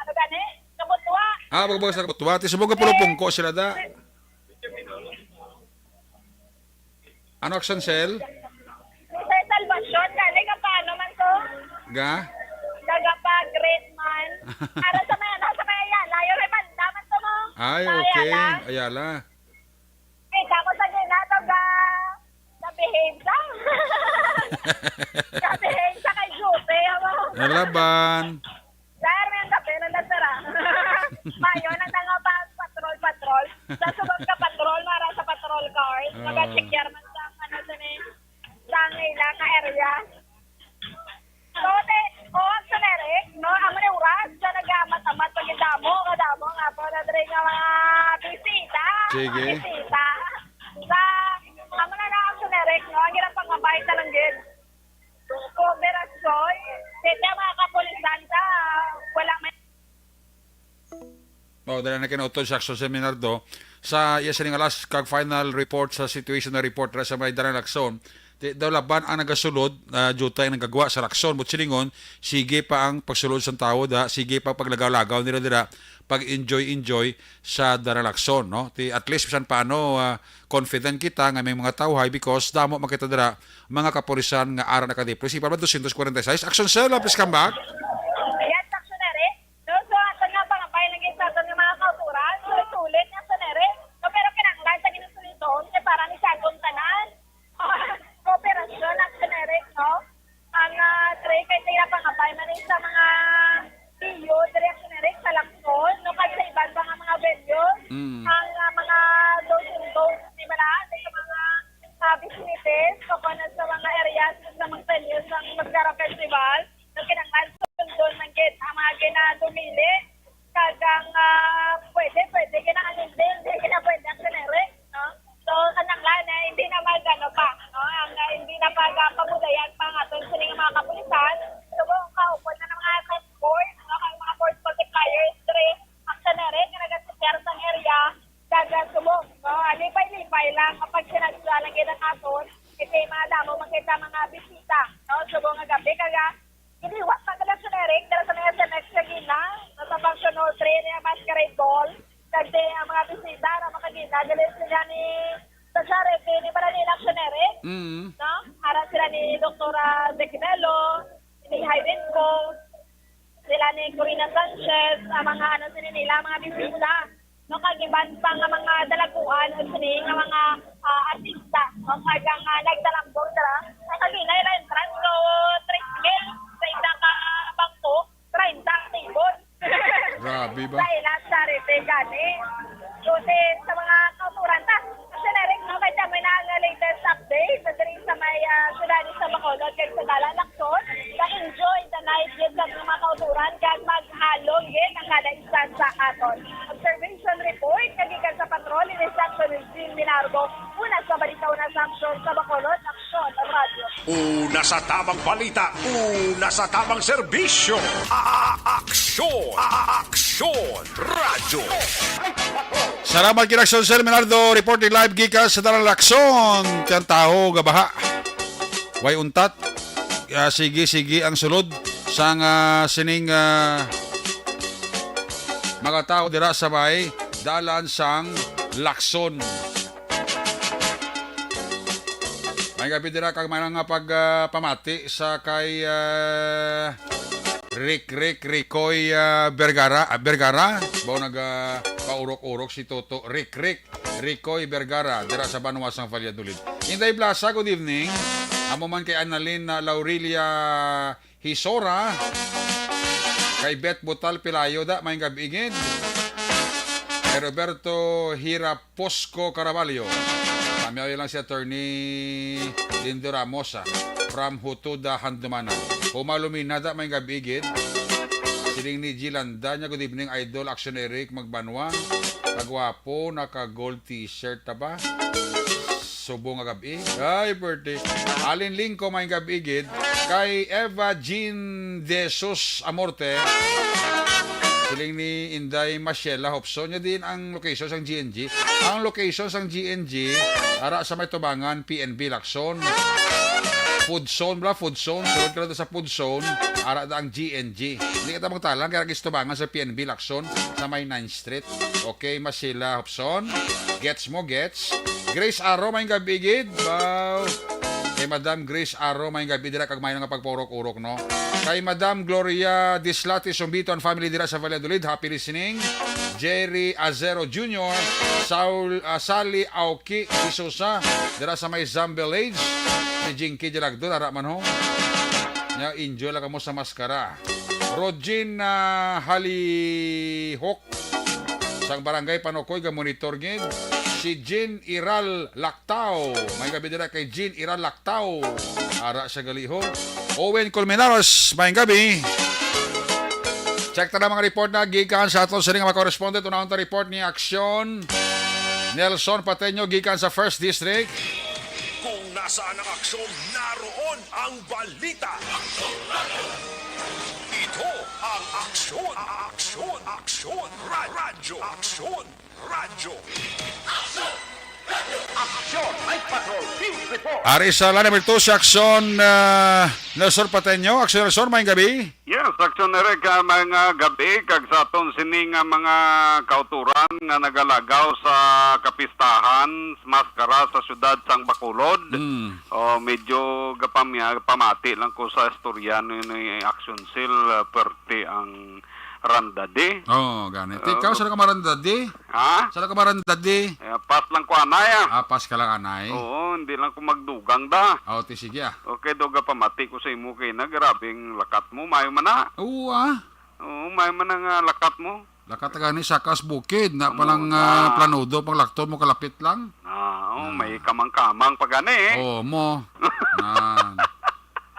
Ano gani? Kabutwa. Ah, wag ba sa kabutwa. Ti subong ka pulo pungko sila da. Ano, Action Cell? Sir Salvacion, gani ka paano man to? Ga? Nagapa-great man. Para sa may, ano, sa may Ayala. Yung may banda man to, no? Ay, Sa okay. Ayala. Ayala. Kita mo sa gina to, ga? Nabehave sa. Nabehave sa kay Jute, ano? Nalaban. Sir, may ang kape na na, sir, ah. Mayo na nga pa, patrol, patrol. Sa subong ka patrol, mara sa patrol cars. Oo. Mag-check man sa, ano, sa ni, sa ang ila nga area. So, te, o, ang generic, no? Ang oras, siya nag-amat-amat, pag damo, kadamo nga po na dre nga mga bisita. Sige. Mga bisita. Sa, ang na na, ang generic, no? Ang hirap pangabay sa langgit. Kooperasyon, kaya mga kapulisan sa wala may Oh, dala na kinauto sa Action Seminardo. Sa iya sining alas kag final report sa situation na report ra sa may Daran Lacson. Ti daw laban ang nagasulod, ah, jutay ang nagagwa sa Lacson. But silingon, sige pa ang pagsulod sa tawo da, sige pa ang paglagaw-lagaw nila dira, pag-enjoy-enjoy sa Daran Lacson, no? Ti at least bisan paano, ah, confident kita nga may mga tawhay because damo makita dira mga kapulisan nga ara nakadeploy. Sige pa ba, dosyentos kwarenta y seis? Action Cell, please come back. Yes, Action Eric. So, so, ato nga pangabay lagi sa aton nga mga kauturan, sulit-sulit nga Action Eric. No, pero kinahanglan sa ginasuliton kay para ni sa aton tanan. Kooperasyon, Action Eric, no? Ang, ah, tray kay sila pangabay man ni sa mga P U, diri, Action Eric, sa Lacson, no? Kag sa iban pa nga mga venues, Mm. ang, ah, mga do's and don'ts, di ba na? Sa mga, ah, businesses, o kung ano sa mga areas, sa mga venues ng Mascara Festival, no, kinahanglan sundon man gid ang mga ginadumili. Kag ang, ah, pwede, pwede, gina Lipay-lipay lang kapag sinadya lang kita naton, kasi madamo man kita mga bisita, no? Subong nga gabi, kaya giliwat pa ka lang, Eric, dala sa mga S M X kagina, nasa Function Hall three, niya Masquerade Ball. Kag di ang mga bisita na makagina, dali sila ni sa charity ni Maranila Action Eric, Mm. no? Ara sila ni Doktora Zeki Bello, ni Hayden Poe, sila ni Corina Sanchez, ang mga ano sila nila, mga bisita. No, kag iban pa nga mga dalaguan o sini nga mga ah, artista. No, kag ang ah, nagtalambong dira, ang kagina ila entrance ko, three mil, sa isa ka bangko, treinta ang table. Grabe ba? Sa ila charity gani. So, si, sa mga kauturan ta, Action Eric, no, kay siya may na nga latest update sa diri sa may ah, syudad sa Bacolod kag sa Dala, Lacson, na-enjoy the night gyud sa mga kauturan kag maghalong gyud ang kada isa sa aton. Observation report nga gikan sa patrol ni Section Eugene Minardo, una sa balita, una sa aksyon sa Bacolod, Aksyon Radyo. Una sa tamang balita, una sa tamang serbisyo. A- Aksyon, A- Aksyon Radyo. Salamat kay Aksyon Sir Minardo, reporting live gikan sa Dalan Lacson. Tiyan taho nga baha. Way untat. Ah, sige, sige ang sulod sang ah, sining ah, mga tao dira sa may dalan sang Lacson. May gabi dira kag may nga pag ah, pamati sa kay ah, Rick Rick Ricoy ah, Vergara, ah, Vergara. Bao nag ah, paurok-urok si Toto Rick Rick Ricoy Vergara dira sa banwa sang Valladolid. Inday Plaza, good evening. Amo man kay Annalyn na Laurelia Hisora, kay Beth Butal Pelayo da, may gabi gid. Kay Roberto Hiraposco Caraballo. Pamiyawi lang si Attorney Lindo Ramos, ah, from Hutuda, Handumanan. Humalumina da, may gabi gid. Siling ni Gilanda niya, good evening, Idol Action Eric Magbanwa. Kagwapo, naka gold t-shirt ta ba? Subong nga gabi. Ay, birthday. Alin Lingko, may gabi gid. Kay Eva Jean De Jesus Amorte. Siling ni Inday Masiela Hopson. Nya din ang location sang G N G. Ang location sang G N G, ara sa may tubangan, P N B Lacson. Food zone, bla, food zone. Sulod ka na sa food zone, ara da ang G N G. Hindi kita magtalang, kaya gistubangan sa P N B Lacson, sa may ninth Street. Okay, Masiela Hopson. Gets mo, gets? Grace Aro, may gabi gid. Wow. Kay Madam Grace Aro, may gabi dira kag may nga pagpaurok-urok, no? Kay Madam Gloria Dislati Sumbito and family dira sa Valladolid, happy listening. Jerry Azero Junior, Saul, ah, Sally Aoki Isusa, dira sa may Zam Village. Si Jinky Jalagdon, ara man ho. Nya, enjoy lang kamo sa maskara. Rogin ah, Halihok sang Barangay Panokoy, ga monitor gid. Si Jean Iral Lactao. May gabi dira kay Jean Iral Lactao. Ara sa galiho. Owen Colmenares, may gabi. Check ta na mga report na gikan sa aton sini nga mga correspondent. Unahon ta report ni Aksyon Nelson Pateño gikan sa First District. Kung nasaan ang aksyon, naroon ang balita. Ito ang aksyon, aksyon, aksyon, ra- radyo, aksyon, radyo. Aksyon, Night Patrol, Field Report. Ari sa line number two, si Aksyon ah, Nelson Pateño. Aksyon Nelson, may gabi. Yes, Aksyon Eric, ah, mga gabi, kag sa aton sini nga mga kauturan nga nagalagaw sa kapistahan, maskara sa siyudad sang Bacolod. Mm. Oh, medyo gapamya, pamati lang ko sa istorya ni, ni Aksyon Sil, ah, perte ang randade. Oh, gani. Ti, ikaw, Oh. saan ka marandade? Ha? Saan ka marandade? Eh, pas lang ko anay, ah. Ah, pas ka lang anay. Oo, hindi lang ko magdugang da. Oh, ti, sige, ah. Okay, doga pamati ko sa imo kay na, grabing lakat mo, mayo man na. Oo, ah. Oo, mayo man na nga lakat mo. Lakat gani sa kas bukid, na Oo, palang na. ah, planudo, pang lakton mo kalapit lang. Ah, oh, Ah. may kamang-kamang pa gani, eh. Oo, mo. Nan.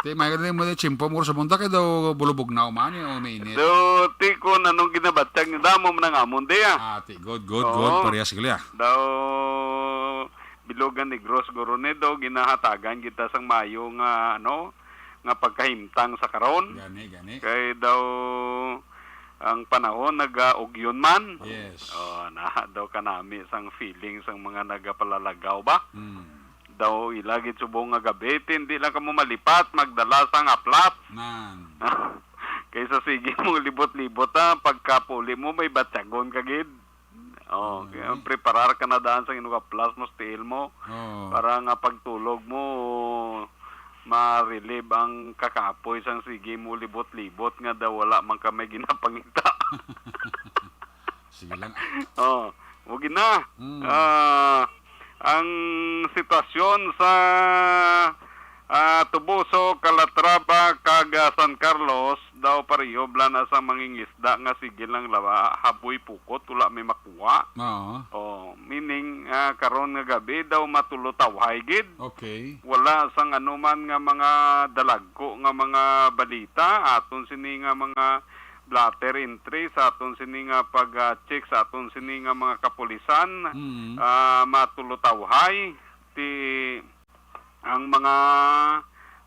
Ti, may gani mo, ti, tsimpo mo sa bunda kay daw bulubog na umani o mainit. Do, ti ko, nanong ginabatyag ni damo man ang amon, di, ah. Ah, ti, good, good, Oo. good. Parehas gali, ah. Daw, Bilogan Negros, guro ni, daw, ginahatagan kita sang mayo nga, ano, nga pagkahimtang sa karon. Gani, gani. Kay daw, ang panahon nagaugyon man. Yes. Oh, na daw kanami sang feeling sang mga nagapalalagaw ba? Mm. Daw ila gid subong nga gabi, ti hindi lang kamo malipat, magdala sang aplas. Nan. Kaysa sige mo libot-libot, ha, pagkapuli mo may batyagon ka gid. Oh, Mm. kaya preparar ka na daan sa inyo aplas mo, stiil mo, Oh. para nga pagtulog mo ma-relieve ang kakapoy sang sige mo libot-libot nga daw wala man ka may ginapangita. Sige lang. Oh, wag na. Mm. Ah, ang sitwasyon sa ah, Tubuso, Calatrava, kag ah, San Carlos daw pareho bala na sa mangingisda nga sige lang lawa, haboy pukot, wala may makuha. Oo. Oh, meaning ah, karon nga gabi daw matulutawhay gid. Okay. Wala sang anuman nga mga dalagko nga mga balita aton sini nga mga blotter entry sa aton sini nga pag-check sa aton sini nga mga kapulisan. Mm. Ah, matulutawhay ti ang mga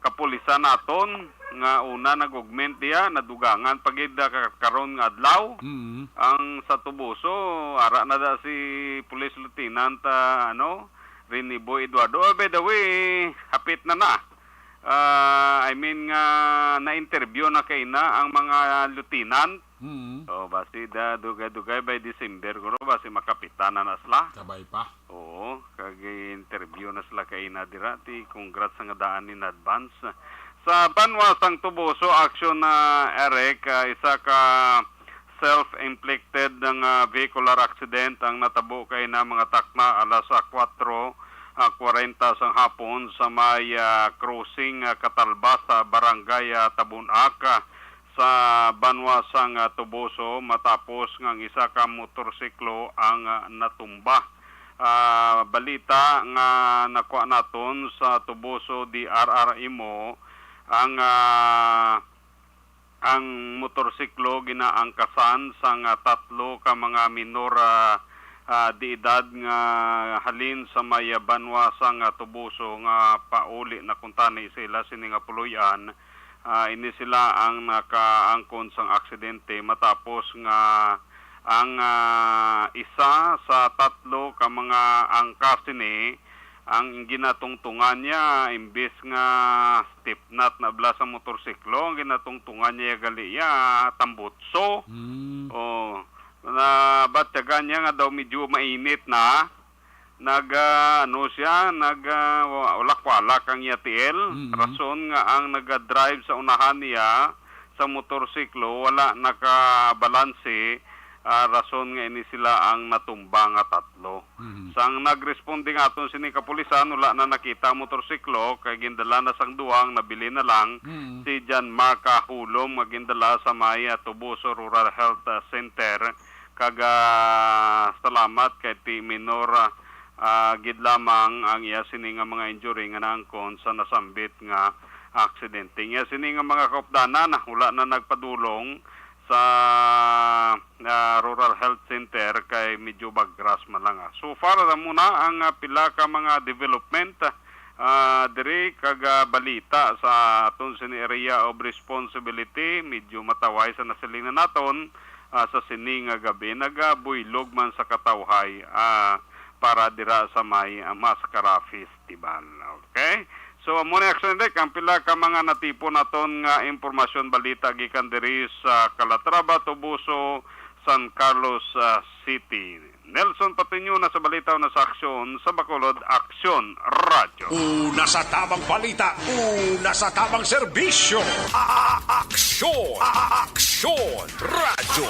kapulisan naton nga una nag-augment diha, nadugangan pa gid, ah, ka-, karon nga adlaw. Mm. Ang sa Tubuso, ara na da si Police Lieutenant, ah, ano, Rene Boy Eduardo. Ah, by the way, hapit na na. Ah, I mean nga na-interview na kay na ang mga lieutenant. Mm. Oh, basi da dugay-dugay by December guro, basi makapitan na na sila. Kabay pa. Oo, kag interview na sila kay na dira, ti congrats nga daan in advance. Sa banwa sang Tubuso, action na, Eric, ah, isa ka self-inflicted nga vehicular accident ang natabo kay na mga takna alas sa kwatro, ah, kwarenta sang hapon sa may, ah, crossing, ah, Katalba sa barangay, ah, Tabunak, ah, sa banwa sang, ah, Tubuso matapos nga ang isa ka motorsiklo ang, ah, natumba. Ah, balita nga nakuha naton sa Tubuso D R R M O, ang, ah, ang motorsiklo ginaangkasan sang, ah, tatlo ka mga minor, ah, ah, de edad nga halin sa may, ah, banwa sang, ah, Tubuso nga pauli na kuntani sa ila sini nga puloy-an. Ah, ini sila ang nakaangkon sang aksidente matapos nga ang, ah, isa sa tatlo ka mga angkas sini ang ginatungtungan niya, imbis nga step nut na bala sa motorsiklo, ang ginatungtungan niya gali iya tambutso. Mm. Oh, nabatyagan niya nga daw medyo mainit na. Nag, ah, ano siya, nag, ah, wa-, walak-walak ang iya tiil. Mm. Rason nga ang naga-drive sa unahan niya sa motorsiklo wala nakabalanse, ah, rason nga ini sila ang natumba nga tatlo. Mhm. Sang nagresponde nga aton sini kapulisan, wala na nakita ang motorsiklo, kay gindala na sang duwang nabilin na lang Mhm. si John Mark Hulom nga gindala sa may, ah, Tubuso Rural Health, ah, Center. Kag, ah, salamat kay ti minor, ah, ah, gid lamang ang iya sini nga mga injury nga naangkon sa nasambit nga aksidente. Iya sini nga mga kaupdanan, ah, wala na nagpadulong sa, ah, Rural Health Center kay medyo bagras man lang, ah. So far, amo na ang, ah, pila ka mga development, ah, diri kag, ah, balita sa aton sini area of responsibility. Medyo matawhay sa nasilingan naton, ah, sa sini nga gabi. Nagabuylog man sa katawhay, ah, para dira sa may, ah, Mascara Festival. Okay? So, amo ni Action Direct, ang pila ka mga natipon naton nga impormasyon, balita gikan diri sa Calatrava, Tubuso, San Carlos, ah, City. Nelson Patiño na sa balita, una sa aksyon sa Bacolod Aksyon Radyo. Una sa tabang balita, una sa tabang serbisyo. A-, a-, aksyon, a-, a-, aksyon, radyo.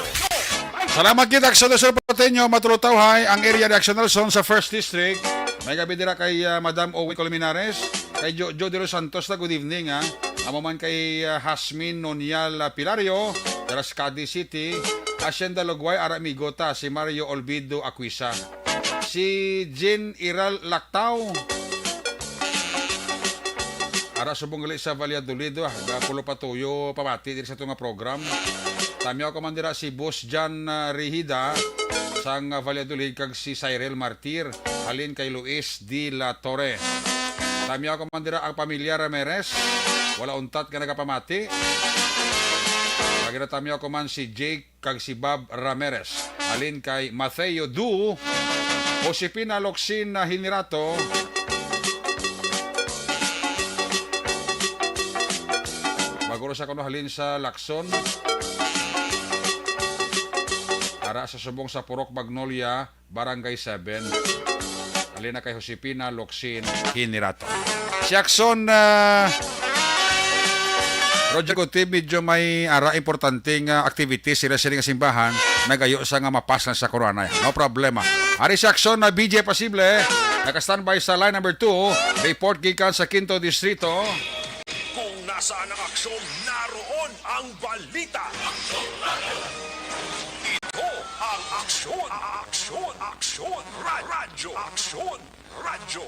Salamat kita sa Sir Pateño, matulutawhay ang area ni Action Nelson sa First District. May gabi dira kay, ah, Madam Owen Colmenares, kay Jo-, Joe De Los Santos na good evening, ha. Amo man kay, ah, Hasmin Nonial, ah, Pilario, dira sa Cadiz City, Hacienda Lugway, ara amigo ta, si Mario Olvido Aquisa. Si Jean Iral Lactao, ara subong gali sa Valladolid, ah, ga pulo pa tuyo pamati diri sa ato nga program. Tamyaw ko man dira si Boss John, ah, Rehida sang, ah, Valladolid kag si Cyril Martir halin kay Luis de la Torre. Tamyaw ko man dira ang pamilya Ramirez, wala untat nga nagapamati. Pagkita tami ako man si Jake kag si Bob Ramirez. Halin kay Mateo Du, Josepina Locsin na Hinirato. Maguro sa kuno halin sa Lacson. Ara sa subong sa Purok Magnolia, Barangay seven. Halin na kay Josepina Locsin Hinirato. Si Action, ah, Roger Kuti, medyo may ara importante nga activities sila sila nga simbahan, nagayo sa nga mapas lang sa corona. No problema. Ari si Action na B J Pasible, naka-standby sa line number two, report gikan sa Quinto Distrito. Kung nasaan ang aksyon, naroon ang balita. Ito ang aksyon, aksyon, aksyon, ra- radyo, aksyon, radyo.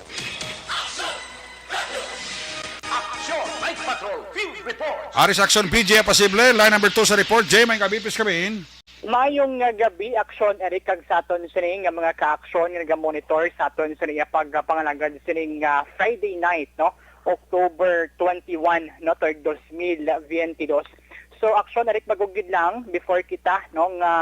Action Night Patrol Field Report. Ari sa Action, B J Pasible, line number two sa report. Jay, may kabipis kami. Mayong nga gabi, Action Eric, kag sa aton sini nga mga ka-aksyon nga nagamonitor sa aton sini nga pagpangalagad sining, ah, Friday night, no? October twenty-one, no, tuig dos mil veintidós. So, Action Eric, magugid lang before kita, no, nga,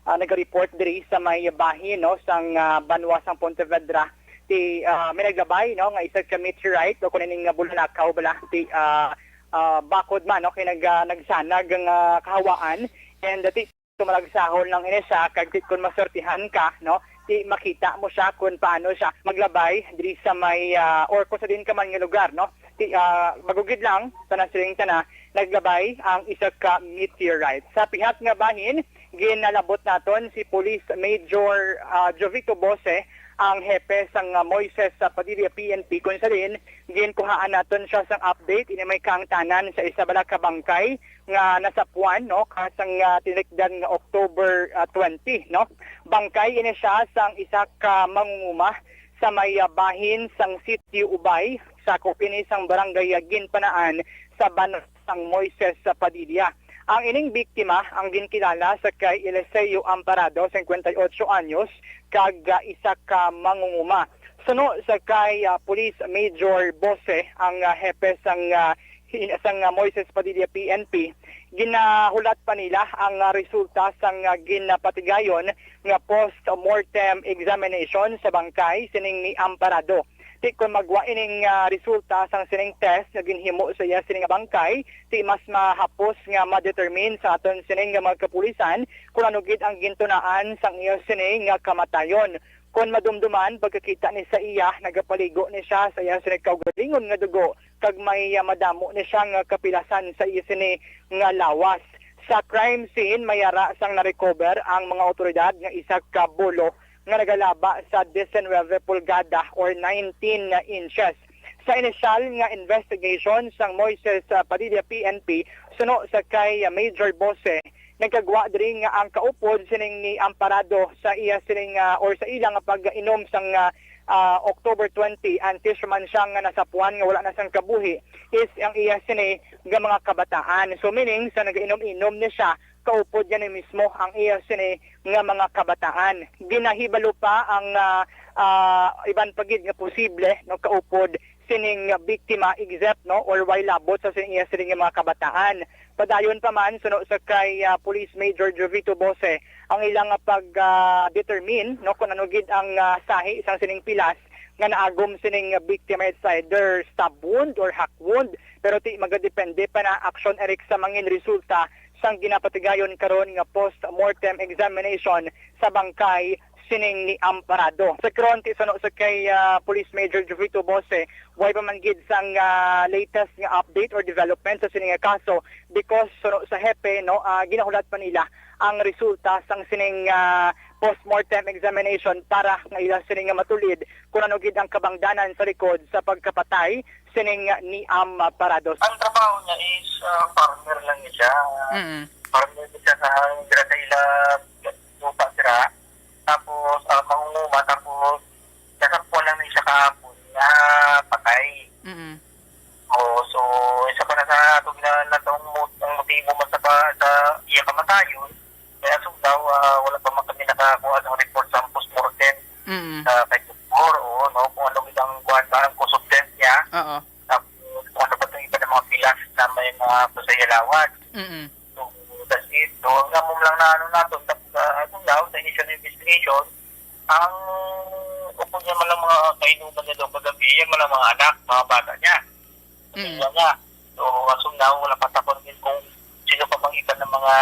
ah, naga-report diri sa may bahin, no, sang, ah, banwa sang Pontevedra, ti, ah, may naglabay, no, nga isa ka meteorite o kuno ning, ah, bulalakaw bala, ti, ah, ah, bakod man, no, kay nag-, ah, nagsanag ang, ah, kahawaan, and, ah, ti, So, malagsahon lang ini siya, kag ti-, kung maswertihan ka, no, ti makita mo siya kung paano siya maglabay diri sa may, ah, or kung sa din ka man nga lugar, no. Ti, ah, magugid lang, sa nasiling tana, naglabay ang isa ka meteorite. Sa pihak nga bahin, ginalabot naton si Police Major, ah, Jovito Bose, ang hepe sang, ah, Moises sa Padilla P N P, kung sa din, ginkuhaan naton siya sang update, ini may kaangtanan sa isa bala ka bangkay nga nasapuan, no, ka sang, ah, tinikdan nga October, ah, twenty, no. Bangkay ini siya sang isa ka mangunguma sa may, ah, bahin sang Sitio Ubay, sakop ini sang barangay, ah, Ginpanaan sa banwa sang Moises sa Padilla. Ang ining biktima ang ginkilala sa kay Eliseo Amparado, singkwenta y otso anyos, kag, ah, isa ka mangunguma. Suno sa kay, ah, Police Major Bose, ang, ah, hepe sang, ah, hin-, sang, ah, Moises Padilla P N P, ginahulat pa nila ang, ah, resulta sang, ah, ginapatigayon nga post-mortem examination sa bangkay sining ni Amparado. Ti kon magwa ining, ah, resulta sang sining test nga ginhimo sa iya sining bangkay, ti mas mahapos nga ma-determine sa aton sining nga mga kapulisan kung ano gid ang gintunaan sang iya sini nga kamatayon. Kon madumduman, pagkakita ni sa iya, nagapaligo ni siya sa iya sini kaugalingon nga dugo, kag may, ah, madamo ni siya nga kapilasan sa iya sini nga lawas. Sa crime scene, may ara sang na-recover ang mga awtoridad nga isa ka bulo nga nagalaba sa diecinueve pulgada or nineteen inches. Sa inisyal nga investigation sang Moises, ah, Padilla P N P, suno sa kay, ah, Major Bose, nagkagwa diri nga ang kaupod sining ni Amparado sa iya sining, ah, or sa ila nga pag-inom sang, ah, ah, October twenty, antes man siya nga nasapuan nga wala na sang kabuhi, is ang iya sini nga mga kabataan. So, meaning, sa nag-inom-inom ni siya, kaupod niya ni mismo ang iya sini nga mga kabataan. Ginahibalo pa ang, ah, ah, iban pa gid nga posible, no, kaupod sining biktima, except, no, or way labot sa sining iya sini nga mga kabataan. Padayon pa man, suno sa kay, ah, Police Major Jovito Bose, ang ilang pag, ah, determine, no, kung ano gid ang, ah, sahi sang sining pilas nga naagom sining biktima, it's either stab wound or hack wound, pero ti magadepende pa na, Action Eric, sa mangin resulta sang ginapatigayon karon nga post-mortem examination sa bangkay sining ni Amparado. Sa karon, ti suno sa kay, ah, Police Major Jovito Bose, way pa man gid sang, ah, latest nga update or development sa sining nga kaso, because suno sa hepe, no, ah, ginahulat pa nila ang resulta sang sining, ah, post-mortem examination para nga ila sining nga matulid kung ano gid ang kabangdanan sa likod sa pagkapatay sining ni Amparado. Ang trabaho niya is, ah, farmer lang siya. Mm. Farmer siya sa, dira sa ila lupa dira. Tapos, ah, mangunguma, tapos nasampuan lang ni siya kahapon nga patay. Mm. Oo, so, isa pa na sa ato gina-, natong mo-, ang motibo man sa pa-, sa iya kamatayon, kaya so daw, ah, wala pa man kami nakakuha ng report sa postmortem. Mm. Sa kay doktor, oo, no, kung ano gid ang kuwan ba, ang cause of death niya. Oo. Tapos, kung ano pa itong iba ng mga pilas na may mga kusayalawan. Mm. So, the So, ang among lang na ano naton, tap-, ah, as of now, sa initial investigation, ang upod niya man lang mga kainuman niya daw kagabi, yan man ang mga anak, mga bata niya. Mm. Pamilya niya. So, as of now, wala pa ta confirm kung sino pa mang iba ng mga,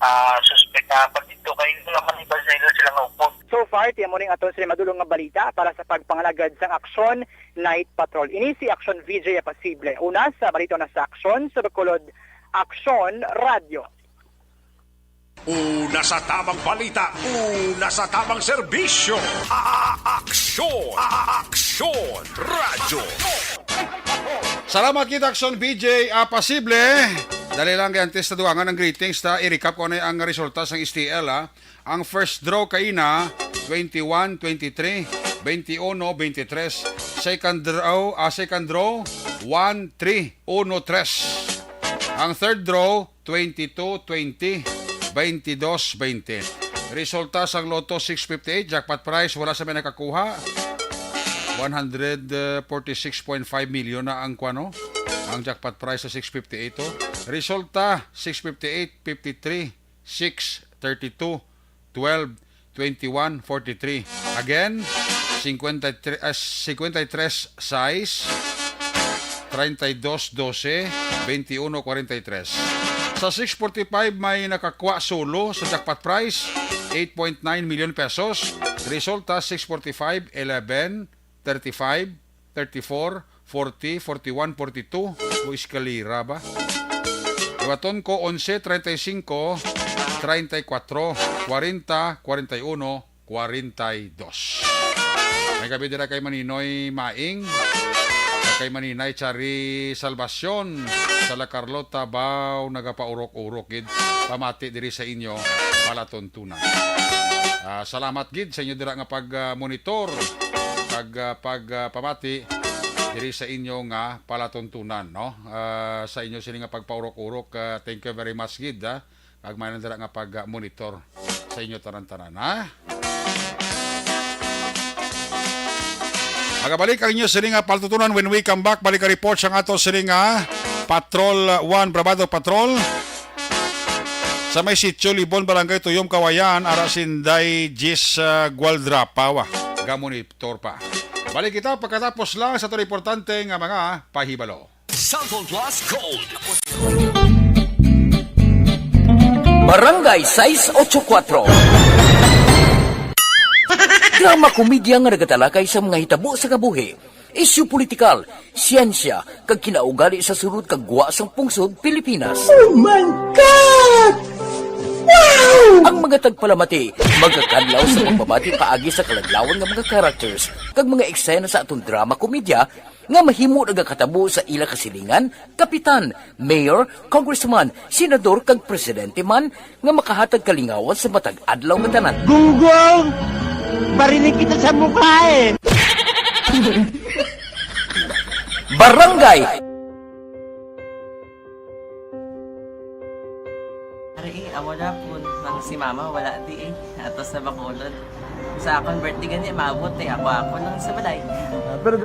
ah, suspect na pandito kay wala man iba sa ila sila nga upod. So far, ti amo ning aton sini madulong nga balita para sa pagpangalagad sang Aksyon Night Patrol. Ini si Aksyon V J Apasible. Una sa balita na sa Aksyon, sa Bacolod, Aksyon Radio. Una sa tamang balita, una sa tamang serbisyo. A-, a-, aksyon, a-, a-, aksyon, radyo. Salamat kita, Aksyon V J, ah, Pasible. Dali lang, kay antes na dugangan ang greetings, ta, i-recap ko na ang resulta sang S T L, ah. Ang first draw kaina, twenty-one, twenty-three, twenty-one, twenty-three. Second draw, ah, second draw, one, three, uno, tres. Ang third draw, twenty-two twenty, twenty-two twenty. Resulta sang Lotto six fifty-eight, jackpot prize, wala sa may nakakuha. One hundred forty-six point five million na ang kwano, ang jackpot prize sa six fifty-eight, oh. Resulta, six fifty-eight, fifty-three, six, thirty-two, twelve, twenty-one, forty-three. Again, cincuenta y tres, ah, cincuenta y tres sais, treinta y dos doce, veintiuno cuarenta y tres. Sa six forty-five, may nakakuha solo sa jackpot prize, eight point nine million pesos. Resulta, six forty-five, eleven, thirty-five, thirty-four, forty, forty-one, forty-two. O, eskalera ba? Iwaton ko, onse, treinta y cinco, treinta y cuatro, cuarenta, cuarenta y uno, cuarenta y dos. May gabi dira kay Maninoy Maing, kay Maninay Chari Salvacion, sa La Carlota, baw nagapaurok-urok gid. Pamati diri sa inyo, palatuntunan. Ah, salamat gid sa inyo dira nga pag, ah, monitor, pag, ah, pag, ah, pamati diri sa inyo nga palatuntunan, no? Ah, sa inyo sini nga pagpaurok-urok, ah, thank you very much gid, ah. Kag may dira nga pag, ah, monitor sa inyo tanan-tanan, ha? Magabalik ang inyo sini nga palatuntunan when we come back. Balik ang report sang ato sini nga Patrol One, Bravado Patrol. Sa may Sitio Libon, Barangay Tuyom, Kawayan, ara si Inday Jis, ah, Gualdrapa, wa, gamonitor pa. Balik kita pagkatapos lang sa aton importante nga mga pahibalo. Cellphone Plus Gold. Barangay sais ocho kuatro. Drama komedya nga nagatalakay sa mga hitabo sa kabuhi, isyu politikal, siyensya, kag kinaugali sa sulod kag gwa sang pungsod Pilipinas. Oh my God! Wow! Ang mga tagpalamati magakadlaw sa pagbabati paagi sa kaladlawan nga mga characters kag mga eksena sa aton drama komedya nga mahimo nagakatabo sa ila kasilingan, kapitan, mayor, congressman, senador, kag presidente man nga makahatag kalingawan sa matag adlaw nga tanan. Gunggong! Barinig kita sa mukha eh! Barangay! Ari, eh, amo na po, nang si mama wala di eh. Ato sa Bacolod. Sa akon birthday gani, maabot eh. Ako, ako lang sa balay. Ah, pero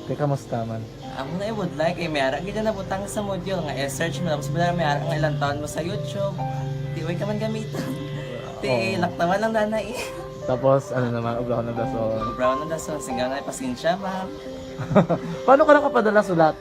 Te, kamusta man? Amo na, eh, budlay kay may ara gid na butang sa module nga i-search mo, tapos wala may ara nga ilang taon mo sa YouTube. Di way ka man gamiton. Ti, oo, laktawan lang, nanay. Tapos, ano naman, ubrahon ng dason. Ubrahon ng dason. Sige na, pasensya, ma'am. Paano ka nakapadala sulat?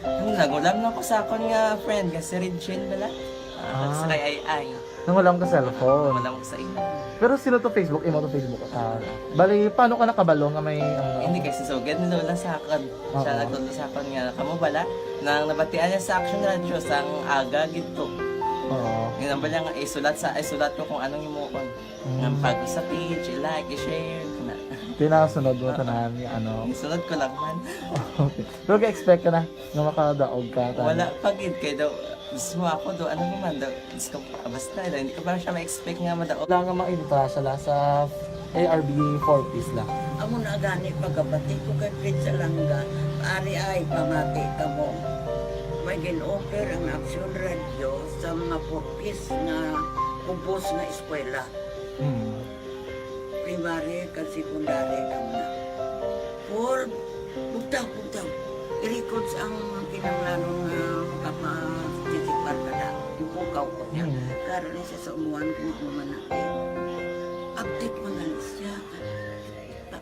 Ano, nangulam na ko sa akon nga friend, nga si Regine bala. Ah, ah, sa kay Ay Ay. Nangulam ka cellphone? Nangulam ko sa imo. Pero sino to Facebook? Imo to Facebook? Ah, bali, paano ka nakabalo nga may, ano? Hindi, kay si Sugad ni Lola sa akon. Siya, oo, nagtudlo sa akon nga, kamo bala, nang nabatian niya sa Action Radio, sang aga gid to. Oo. Yun ang bala nga, isulat sa, isulat ko kung anong himuon. Mm. Nga pag sa page, i-like, i-share, kana. Pinasunod mo tanan nga ano. Ang sunod ko lang man. Okay. Pero ga-expect ka na nga makadaog ka, tanan? Wala pa gid kay daw, mismo ako daw, ano naman daw, Diyos ko, basta, hindi ko pa siya ma-expect nga madaog. Wala nga maintra siya la sa A R B four Ps la. Amo na gani pagkabati ko kay Fred Salanga, ari ay pamati kamo. May gin-offer ang Aksyon Radio sa mga four Ps nga kubos nga eskwela. Mm. Primary kag secondary kamo na. Paul, bugtaw, bugtaw. I-records ang kinahanglanon nga makaparticipar ka na. Ipukaw ko niya. Mm. Karon ni siya sa umuan kung ano man na. Update man na siya.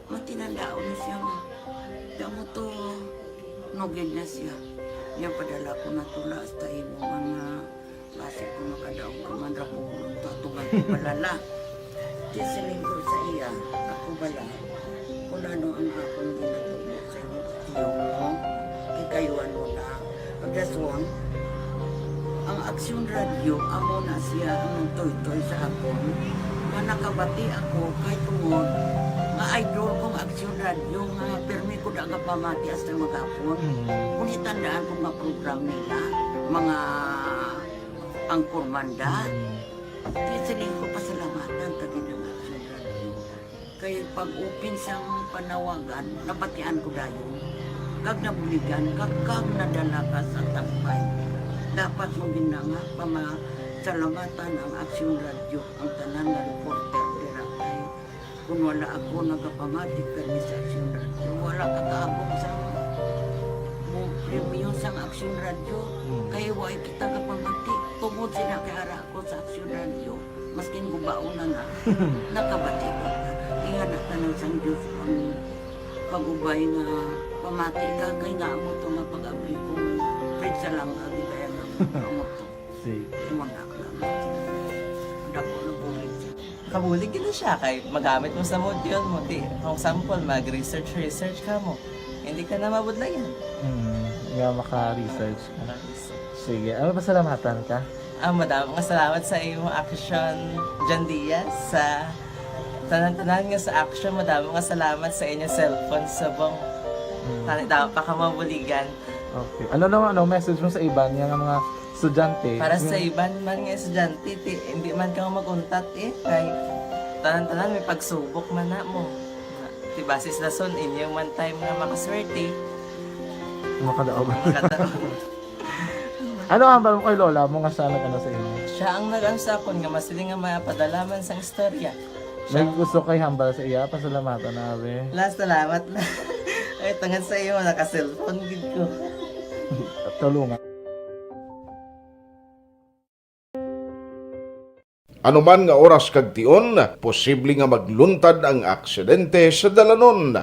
Matinandaon na siya nga. Damo to, nugid na siya. Niya padala ko na tula hasta imo mga Basi kung makadaog ka man ra ko, tutungan ko bala la. Di siling ko sa iya, ako bala. Kung ano ang akong ginatubo sa inyo, iyo mo, kikayuan mo na. Pagdason, ang Aksyon Radio, amo na siya ang nagtuytoy sa akon. Nga nakabati ako, kay tungod, nga idol kong Aksyon Radio, nga pirmi ko da nga pamati hasta maghapon. Mm. Kung itandaan ko nga program nila, mga Ang Kurmanda. Mm. Kaya siling ko pasalamatan ka gid ang Aksyon Radio. Kay pag-open sang panawagan, nabatian ko dayon. Kag nabuligan, kag, kag nadala ka sa tampay. Dapat mo gid na nga pamasalamatan ang Aksyon Radio, ang tanan nga reporter dira kay Kung wala ako nagapamati kani sa Aksyon Radio, wala ka kaabot sa mo premyo sang Aksyon Radio. Mm. Kay wala kita kapamati. Tungod sila kay ara ako sa Aksyon Radio, maskin gubaon na na, nakabati ko. Ingana tanan sang Diyos ang pag-ubay nga pamati ka kay nga amo to nga pag-abli ko. Fred Salanga, di kaya nga amo to. Sige. Imo na lang. Dako na bulig. Kabulig gid na siya kay magamit mo sa module mo. Di, for example, mag-research, research ka mo. Hindi ka na mabudlayan. Hmm, nga maka-research ka. Maka-research. Sige, ano, pasalamatan ka? Ah, madamo nga salamat sa imo Aksyon, John Diaz, sa tanan-tanan nga sa Aksyon. Madamo nga salamat sa inyo cellphone subong. Hmm. Tani, dapat pa ka mabuligan. Okay. Ano naman, ano, message mo sa iban nga, nga mga estudyante? Para sa iban man nga estudyante, ti, hindi man ka mag-untat eh. Kay tanan-tanan may pagsubok man na mo. Ti basis lason, inyo man time nga makaswerte. Makadaog. Makadaog. Ano ang hambal mo kay lola mo nga siya nag-ano sa inyo? Siya ang nag-ano sa akon nga masiling nga mapadala man sang istorya. May gusto kay hambal sa iya, pasalamatan na, abi. La, salamat na. Ay, tungod sa iyo, naka-cellphone gid ko. Tulungan. Anuman nga oras kag tion, posible nga magluntad ang aksidente sa dalanon.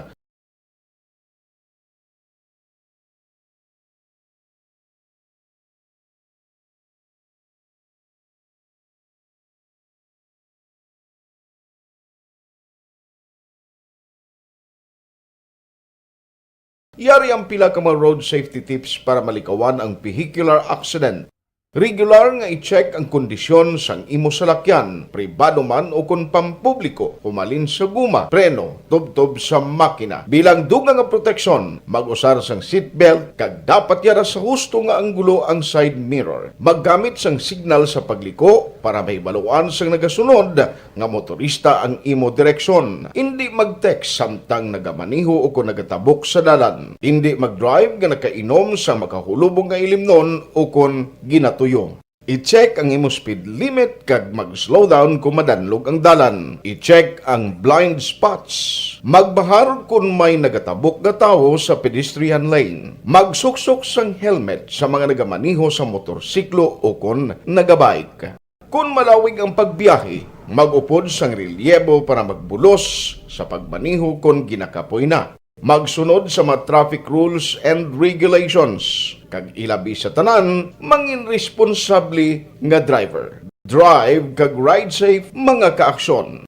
Yari ang pila ka mga road safety tips para malikawan ang vehicular accident. Regular nga i-check ang kondisyon sang imo salakyan, pribado man o kon pampubliko, humalin sa guma, preno, tubtob sa makina. Bilang dugang nga proteksyon, mag-usar sang seatbelt kag dapat yara sa husto nga anggulo ang side mirror. Maggamit sang signal sa pagliko para mahibaluan sang nagasunod nga motorista ang imo direksyon. Indi mag-text samtang nagamaneho o kon nagatabok sa dalan. Indi mag-drive nga nakainom sa makahulubong nga ilimnon o kon ginatuyo. I-check ang imo speed limit kag mag-slow down kon madanlog ang dalan. I-check ang blind spots. Magbahar kon may nagatabok nga tawo sa pedestrian lane. Magsuksok sang helmet sa mga nagamaneho sa motorsiklo o kon nagabike. Kon malawig ang pagbiyahe, mag-upod sang relyebo para magbulos sa pagmaneho kon ginakapoy na. Magsunod sa mga traffic rules and regulations, kag ilabi sa tanan, mangin responsable nga driver. Drive kag ride safe, mga kaaksyon.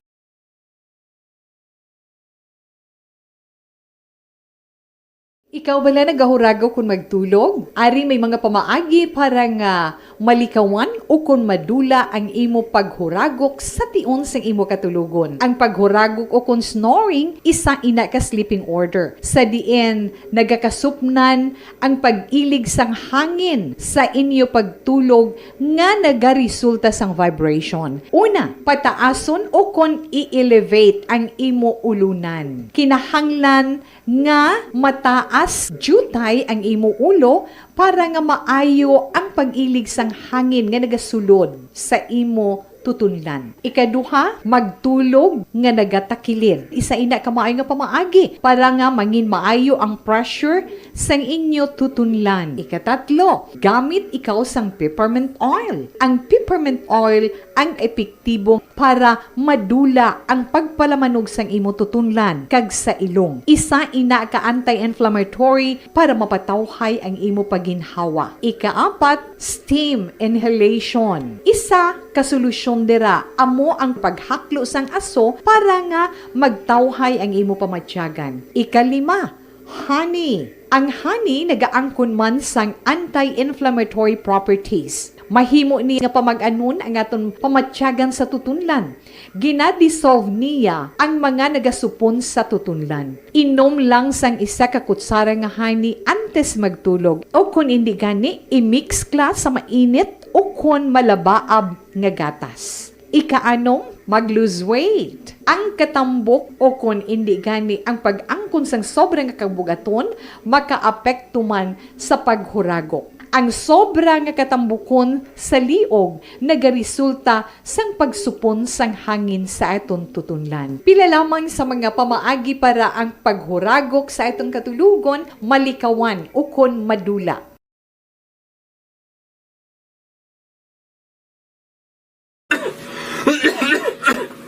Ikaw bala nagahuragaw kon magtulog? Ari may mga pamaagi para nga malikawan ukon madula ang imo paghuragok sa tion sang imo katulogon. Ang paghuragok ukon snoring isa ina ka sleeping order, sa diin nagakasupnan ang pag-ilig sang hangin sa inyo pagtulog nga nagaresulta sang vibration. Una, pataason ukon i-elevate ang imo ulunan. Kinahanglan nga mataas diutay ang imo ulo para nga maayo ang pag-ilig sang hangin nga nagasulod sa imo tutunlan. Ikaduha, magtulog nga nagatakilid. Isa ina ka maayo nga pamaagi para nga mangin maayo ang pressure sang inyo tutunlan. Ikatatlo, gamit ikaw sang peppermint oil. Ang peppermint oil ang epektibo para madula ang pagpalamanog sang imo tutunlan kag sa ilong. Isa ina ka anti-inflammatory para mapatawhay ang imo paginhawa. Ikaapat, steam inhalation. Isa ka solusyon dira amo ang paghaklo sang aso para nga magtawhay ang imo pamatyagan. Ikalima, honey. Ang honey nagaangkon man sang anti-inflammatory properties. Mahimo ni nga pamag-anon ang aton pamatyagan sa tutunlan. Gina-dissolve niya ang mga nagasupon sa tutunlan. Inom lang sang isa ka kutsara nga honey antes magtulog, o kon indi gani, i-mix ka sa mainit o kon malabaab nga gatas. Ikaanom, mag-lose weight. Ang katambok o kon indi gani ang pag-angkon sang sobra nga kabug-aton makaapekto man sa paghuragok. Ang sobra nga katambukon sa liog nagaresulta sang pagsupon sang hangin sa aton tutunlan. Pila lamang sa mga pamaagi para ang paghuragok sa aton katulogon malikawan ukon madula.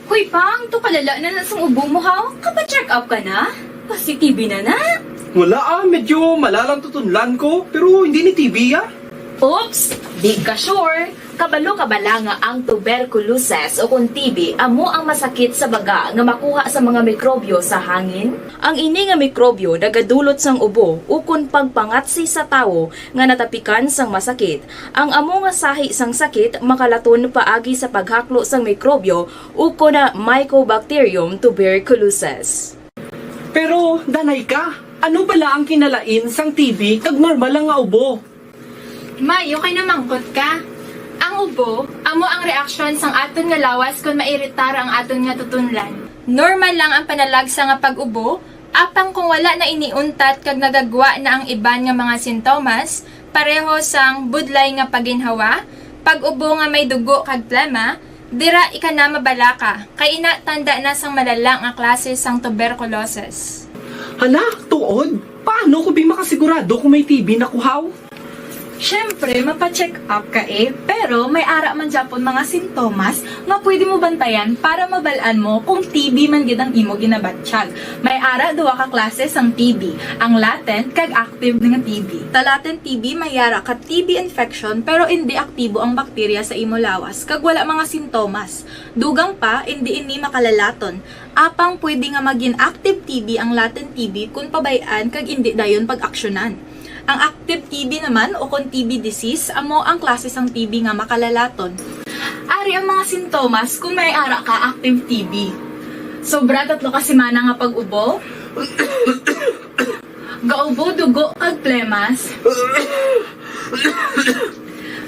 Hoy, Pang, tukalala na na sang ubo mo, ha? Kapa-check up ka na? Positive na na? Wala, ah, medyo malalang tutunlan ko, pero hindi ni T B, ah. Oops! Di ka sure. Kabalo ka bala nga ang tuberculosis o kon T B amo ang masakit sa baga nga makuha sa mga mikrobyo sa hangin? Ang ini nga mikrobyo nagadulot sang ubo ukon pagpangatsi sa tawo nga natapikan sang masakit. Ang amo nga sahi sang sakit makalaton paagi sa paghaklo sang mikrobyo ukon na Mycobacterium tuberculosis. Pero, danay ka, ano bala ang kinalain sang T B kag normal lang nga ubo? Mayo kay namangkot ka. Ang ubo, amo ang reaksyon sang aton nga lawas kon mairitar ang aton nga tutunlan. Normal lang ang panalagsa nga pag-ubo, apang kung wala na ini untat kag nagagwa na ang iban nga mga sintomas, pareho sang budlay nga paginhawa, pag-ubo nga may dugo kag plema, dira ika na mabalaka, kay ina tanda na sang malala nga klase sang tuberculosis. Hala, tuod? Paano ko bi makasigurado kung may T B na ko, haw? Siyempre, mapa-check up ka, eh. Pero may ara man gyapon mga sintomas nga pwede mo bantayan para mabal-an mo kung T B man gid ang imo ginabatyag. May ara duha ka klase sang T B, ang latent kag active nga T B. Sa latent T B may ara ka T B infection pero indi aktibo ang bakterya sa imo lawas kag wala mga sintomas. Dugang pa, indi ini makalalaton. Apang pwede nga magin active T B ang latent T B kon pabay-an kag indi dayon pag-aksyonan. Ang active T B naman o kon T B disease amo ang klase sang T B nga makalalaton. Ari ang mga sintomas kon may ara ka active T B. Sobra tatlo ka semana nga pag-ubo. Gaubo dugo kag plemas.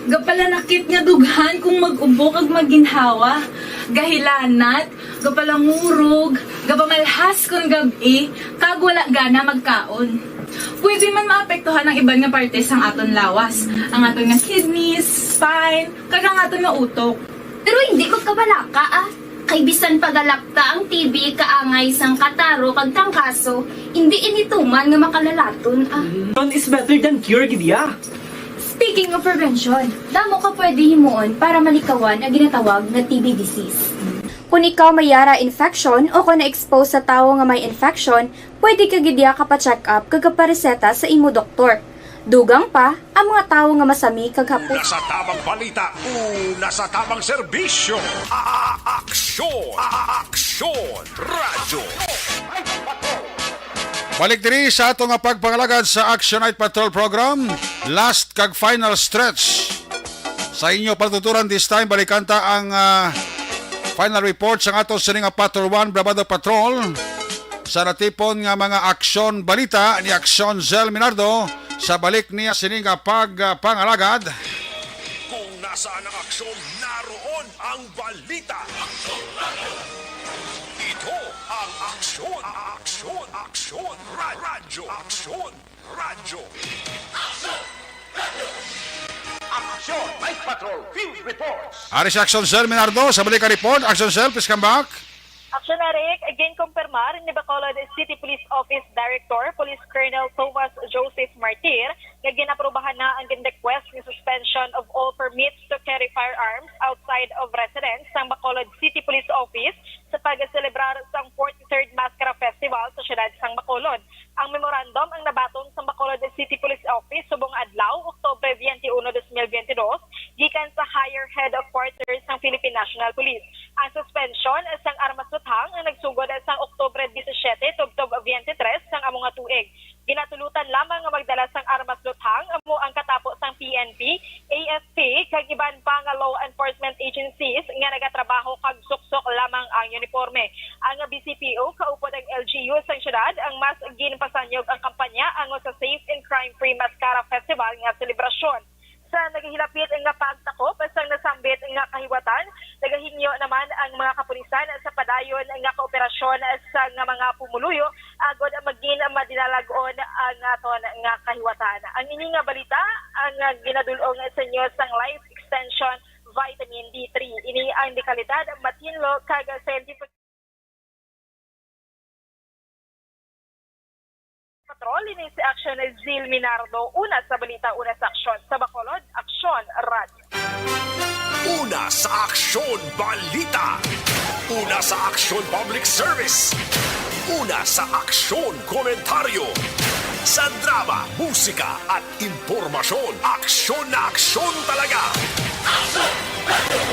Gapalanakit nga dughan kung mag-ubo kag maginhawa. Gahilanat, gapalangurog, gapamalhas kon gab-i, kag wala gana magkaon. Pwede man maapektuhan ang iban nga parte sang aton lawas, ang aton nga kidneys, spine, kag ang aton nga utok. Pero hindi magkabalaka, ah. Kay bisan pa galakta ang T B kaangay sang kataro kag trangkaso, hindi ini tuman nga makalalaton, ah. Prevention is better than cure, gid ya. Speaking of prevention, damo ka pwede himuon para malikawan ang ginatawag nga T B disease. Kung ikaw may yara infection o kung na-expose sa tawo nga may infection, pwede ka gid ya kapa-check up kag kapareseta sa imo doktor. Dugang pa, ang mga tawo nga masami kag hapot. Una sa tamang balita, una sa tamang serbisyo. A-, a-, aksyon, a-, a-, aksyon, radyo. Balik diri sa ato nga pagpangalagad sa Action Night Patrol Program. Last kag final stretch Sa inyo patuturan this time, balikan ta ang, ah, final report sa aton sini nga Patrol One Bravado Patrol. Sa natipon nga mga aksyon balita ni Aksyon Zel Minardo sa balik niya sini nga pag, ah, pangalagad. Kung nasaan ang aksyon, naroon ang balita. Ito ang aksyon, aksyon, aksyon, ra- radyo, aksyon. Radyo. Aksyon, Night Patrol, Field Reports. Ari si Aksyon Sel Minardo sa balik ka report. Aksyon Sel, please come back. Aksyon, Eric, ginkumpirmar ni Bacolod City Police Office Director, Police Colonel Thomas Joseph Martir, nga ginaprubahan na ang gin-request nga suspension of all permits to carry firearms outside of residence sang Bacolod City Police Office sa pagselebrar sang forty-third Maskara Festival sa siyudad sang Bacolod. Ang memorandum ang nabaton sa Bacolod City Police Office subong adlaw, Oktubre twenty-one, dos mil veintidós, gikan sa Higher Headquarters sang Philippine National Police. Ang suspension sang armas luthang ang nagsugod sang Oktubre disisiete tubtob twenty-three sang amo nga tuig. Ginatulutan lamang nga magdala sang armas luthang amo ang katapo sang P N P, A F P, kag iban pa nga law enforcement agencies nga nagatrabaho kag suksok lamang ang uniporme. Ang B C P O kaupod ang L G U sang siyudad ang mas ginpasanyog ang kampanya angot sa Safe and Crime-Free Maskara Festival nga selebrasyon. Sa nagahilapit nga pagtakop sang nasambit nga kahiwatan, nagahingyo naman ang mga kapulisan sa padayon nga kooperasyon sa nga mga pumuluyo agod magin madinalag-on ang aton nga kahiwatan. Ang ini nga balita ang ginadul-ong sa inyo sang Life Extension Vitamin D three. Ini ang dekalidad, matinlo, kag scientific. Patrol, ini si Aksyon Zil Minardo. Una sa balita, una sa aksyon. Sa Bacolod, Aksyon Radyo. Una sa aksyon, balita. Una sa aksyon, public service. Una sa aksyon, komentaryo. Sa drama, musika, at impormasyon, aksyon na aksyon talaga.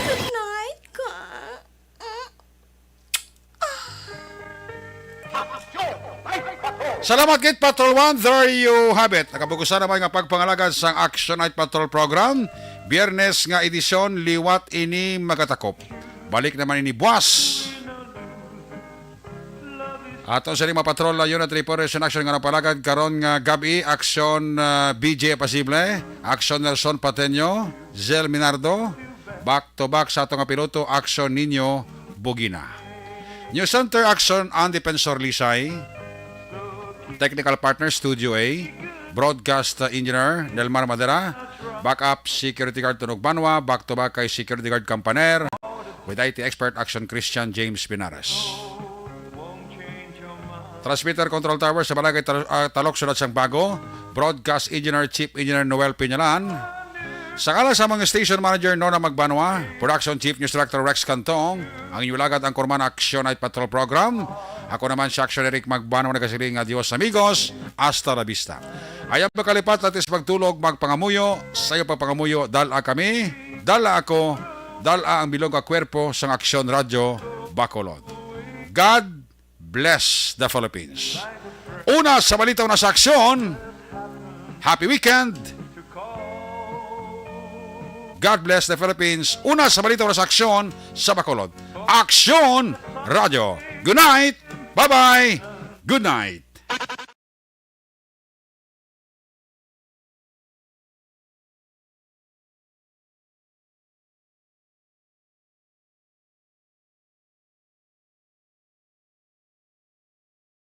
Good night, ka. Salamat gid, Patrol One. There you have it. Nakabugusan naman nga pagpangalagad sang Action Night Patrol Program. Biyernes nga edisyon, liwat ini magatakop. Balik naman ini buwas. Ato sa lima patrol, unit report, resolution action nga napalagad karon nga gab-i, Action, ah, B J Pasible, Action Nelson Pateño, Zel Minardo, back to back sa ato nga piloto, Action Nino Bugina. News Center, Action ang Defensor Lisay. Technical partner, Studio A. Broadcast, uh, engineer, Nelmar Madera. Backup security guard, Tunog Banwa. Back to back kay security guard, Campaner. With I T expert, Action Christian James Pinares. Transmitter control tower sa Barangay Tal-, ah, Talok, Siyudad sang Bago. Broadcast engineer, Chief Engineer Noel Piñalan. Sa ngalan sa mga station manager, Nona Magbanwa, production chief, News Director Rex Cantong, ang inyong lagad, ang Kurman Action Night Patrol Program. Ako naman si Action Eric Magbanwa, nagasiling nga Dios amigos, hasta la vista. Ayaw makalipat, latis magtulog, magpangamuyo, sayo pagpangamuyo, dala kami, dala ako, dala ang bilog nga kwerpo sang Action Radyo Bacolod. God bless the Philippines. Una sa balita, una sa aksyon. Happy weekend. God bless the Philippines. Una sa balita, una sa aksyon sa Bacolod. Aksyon Radyo. Good night. Bye-bye. Good night.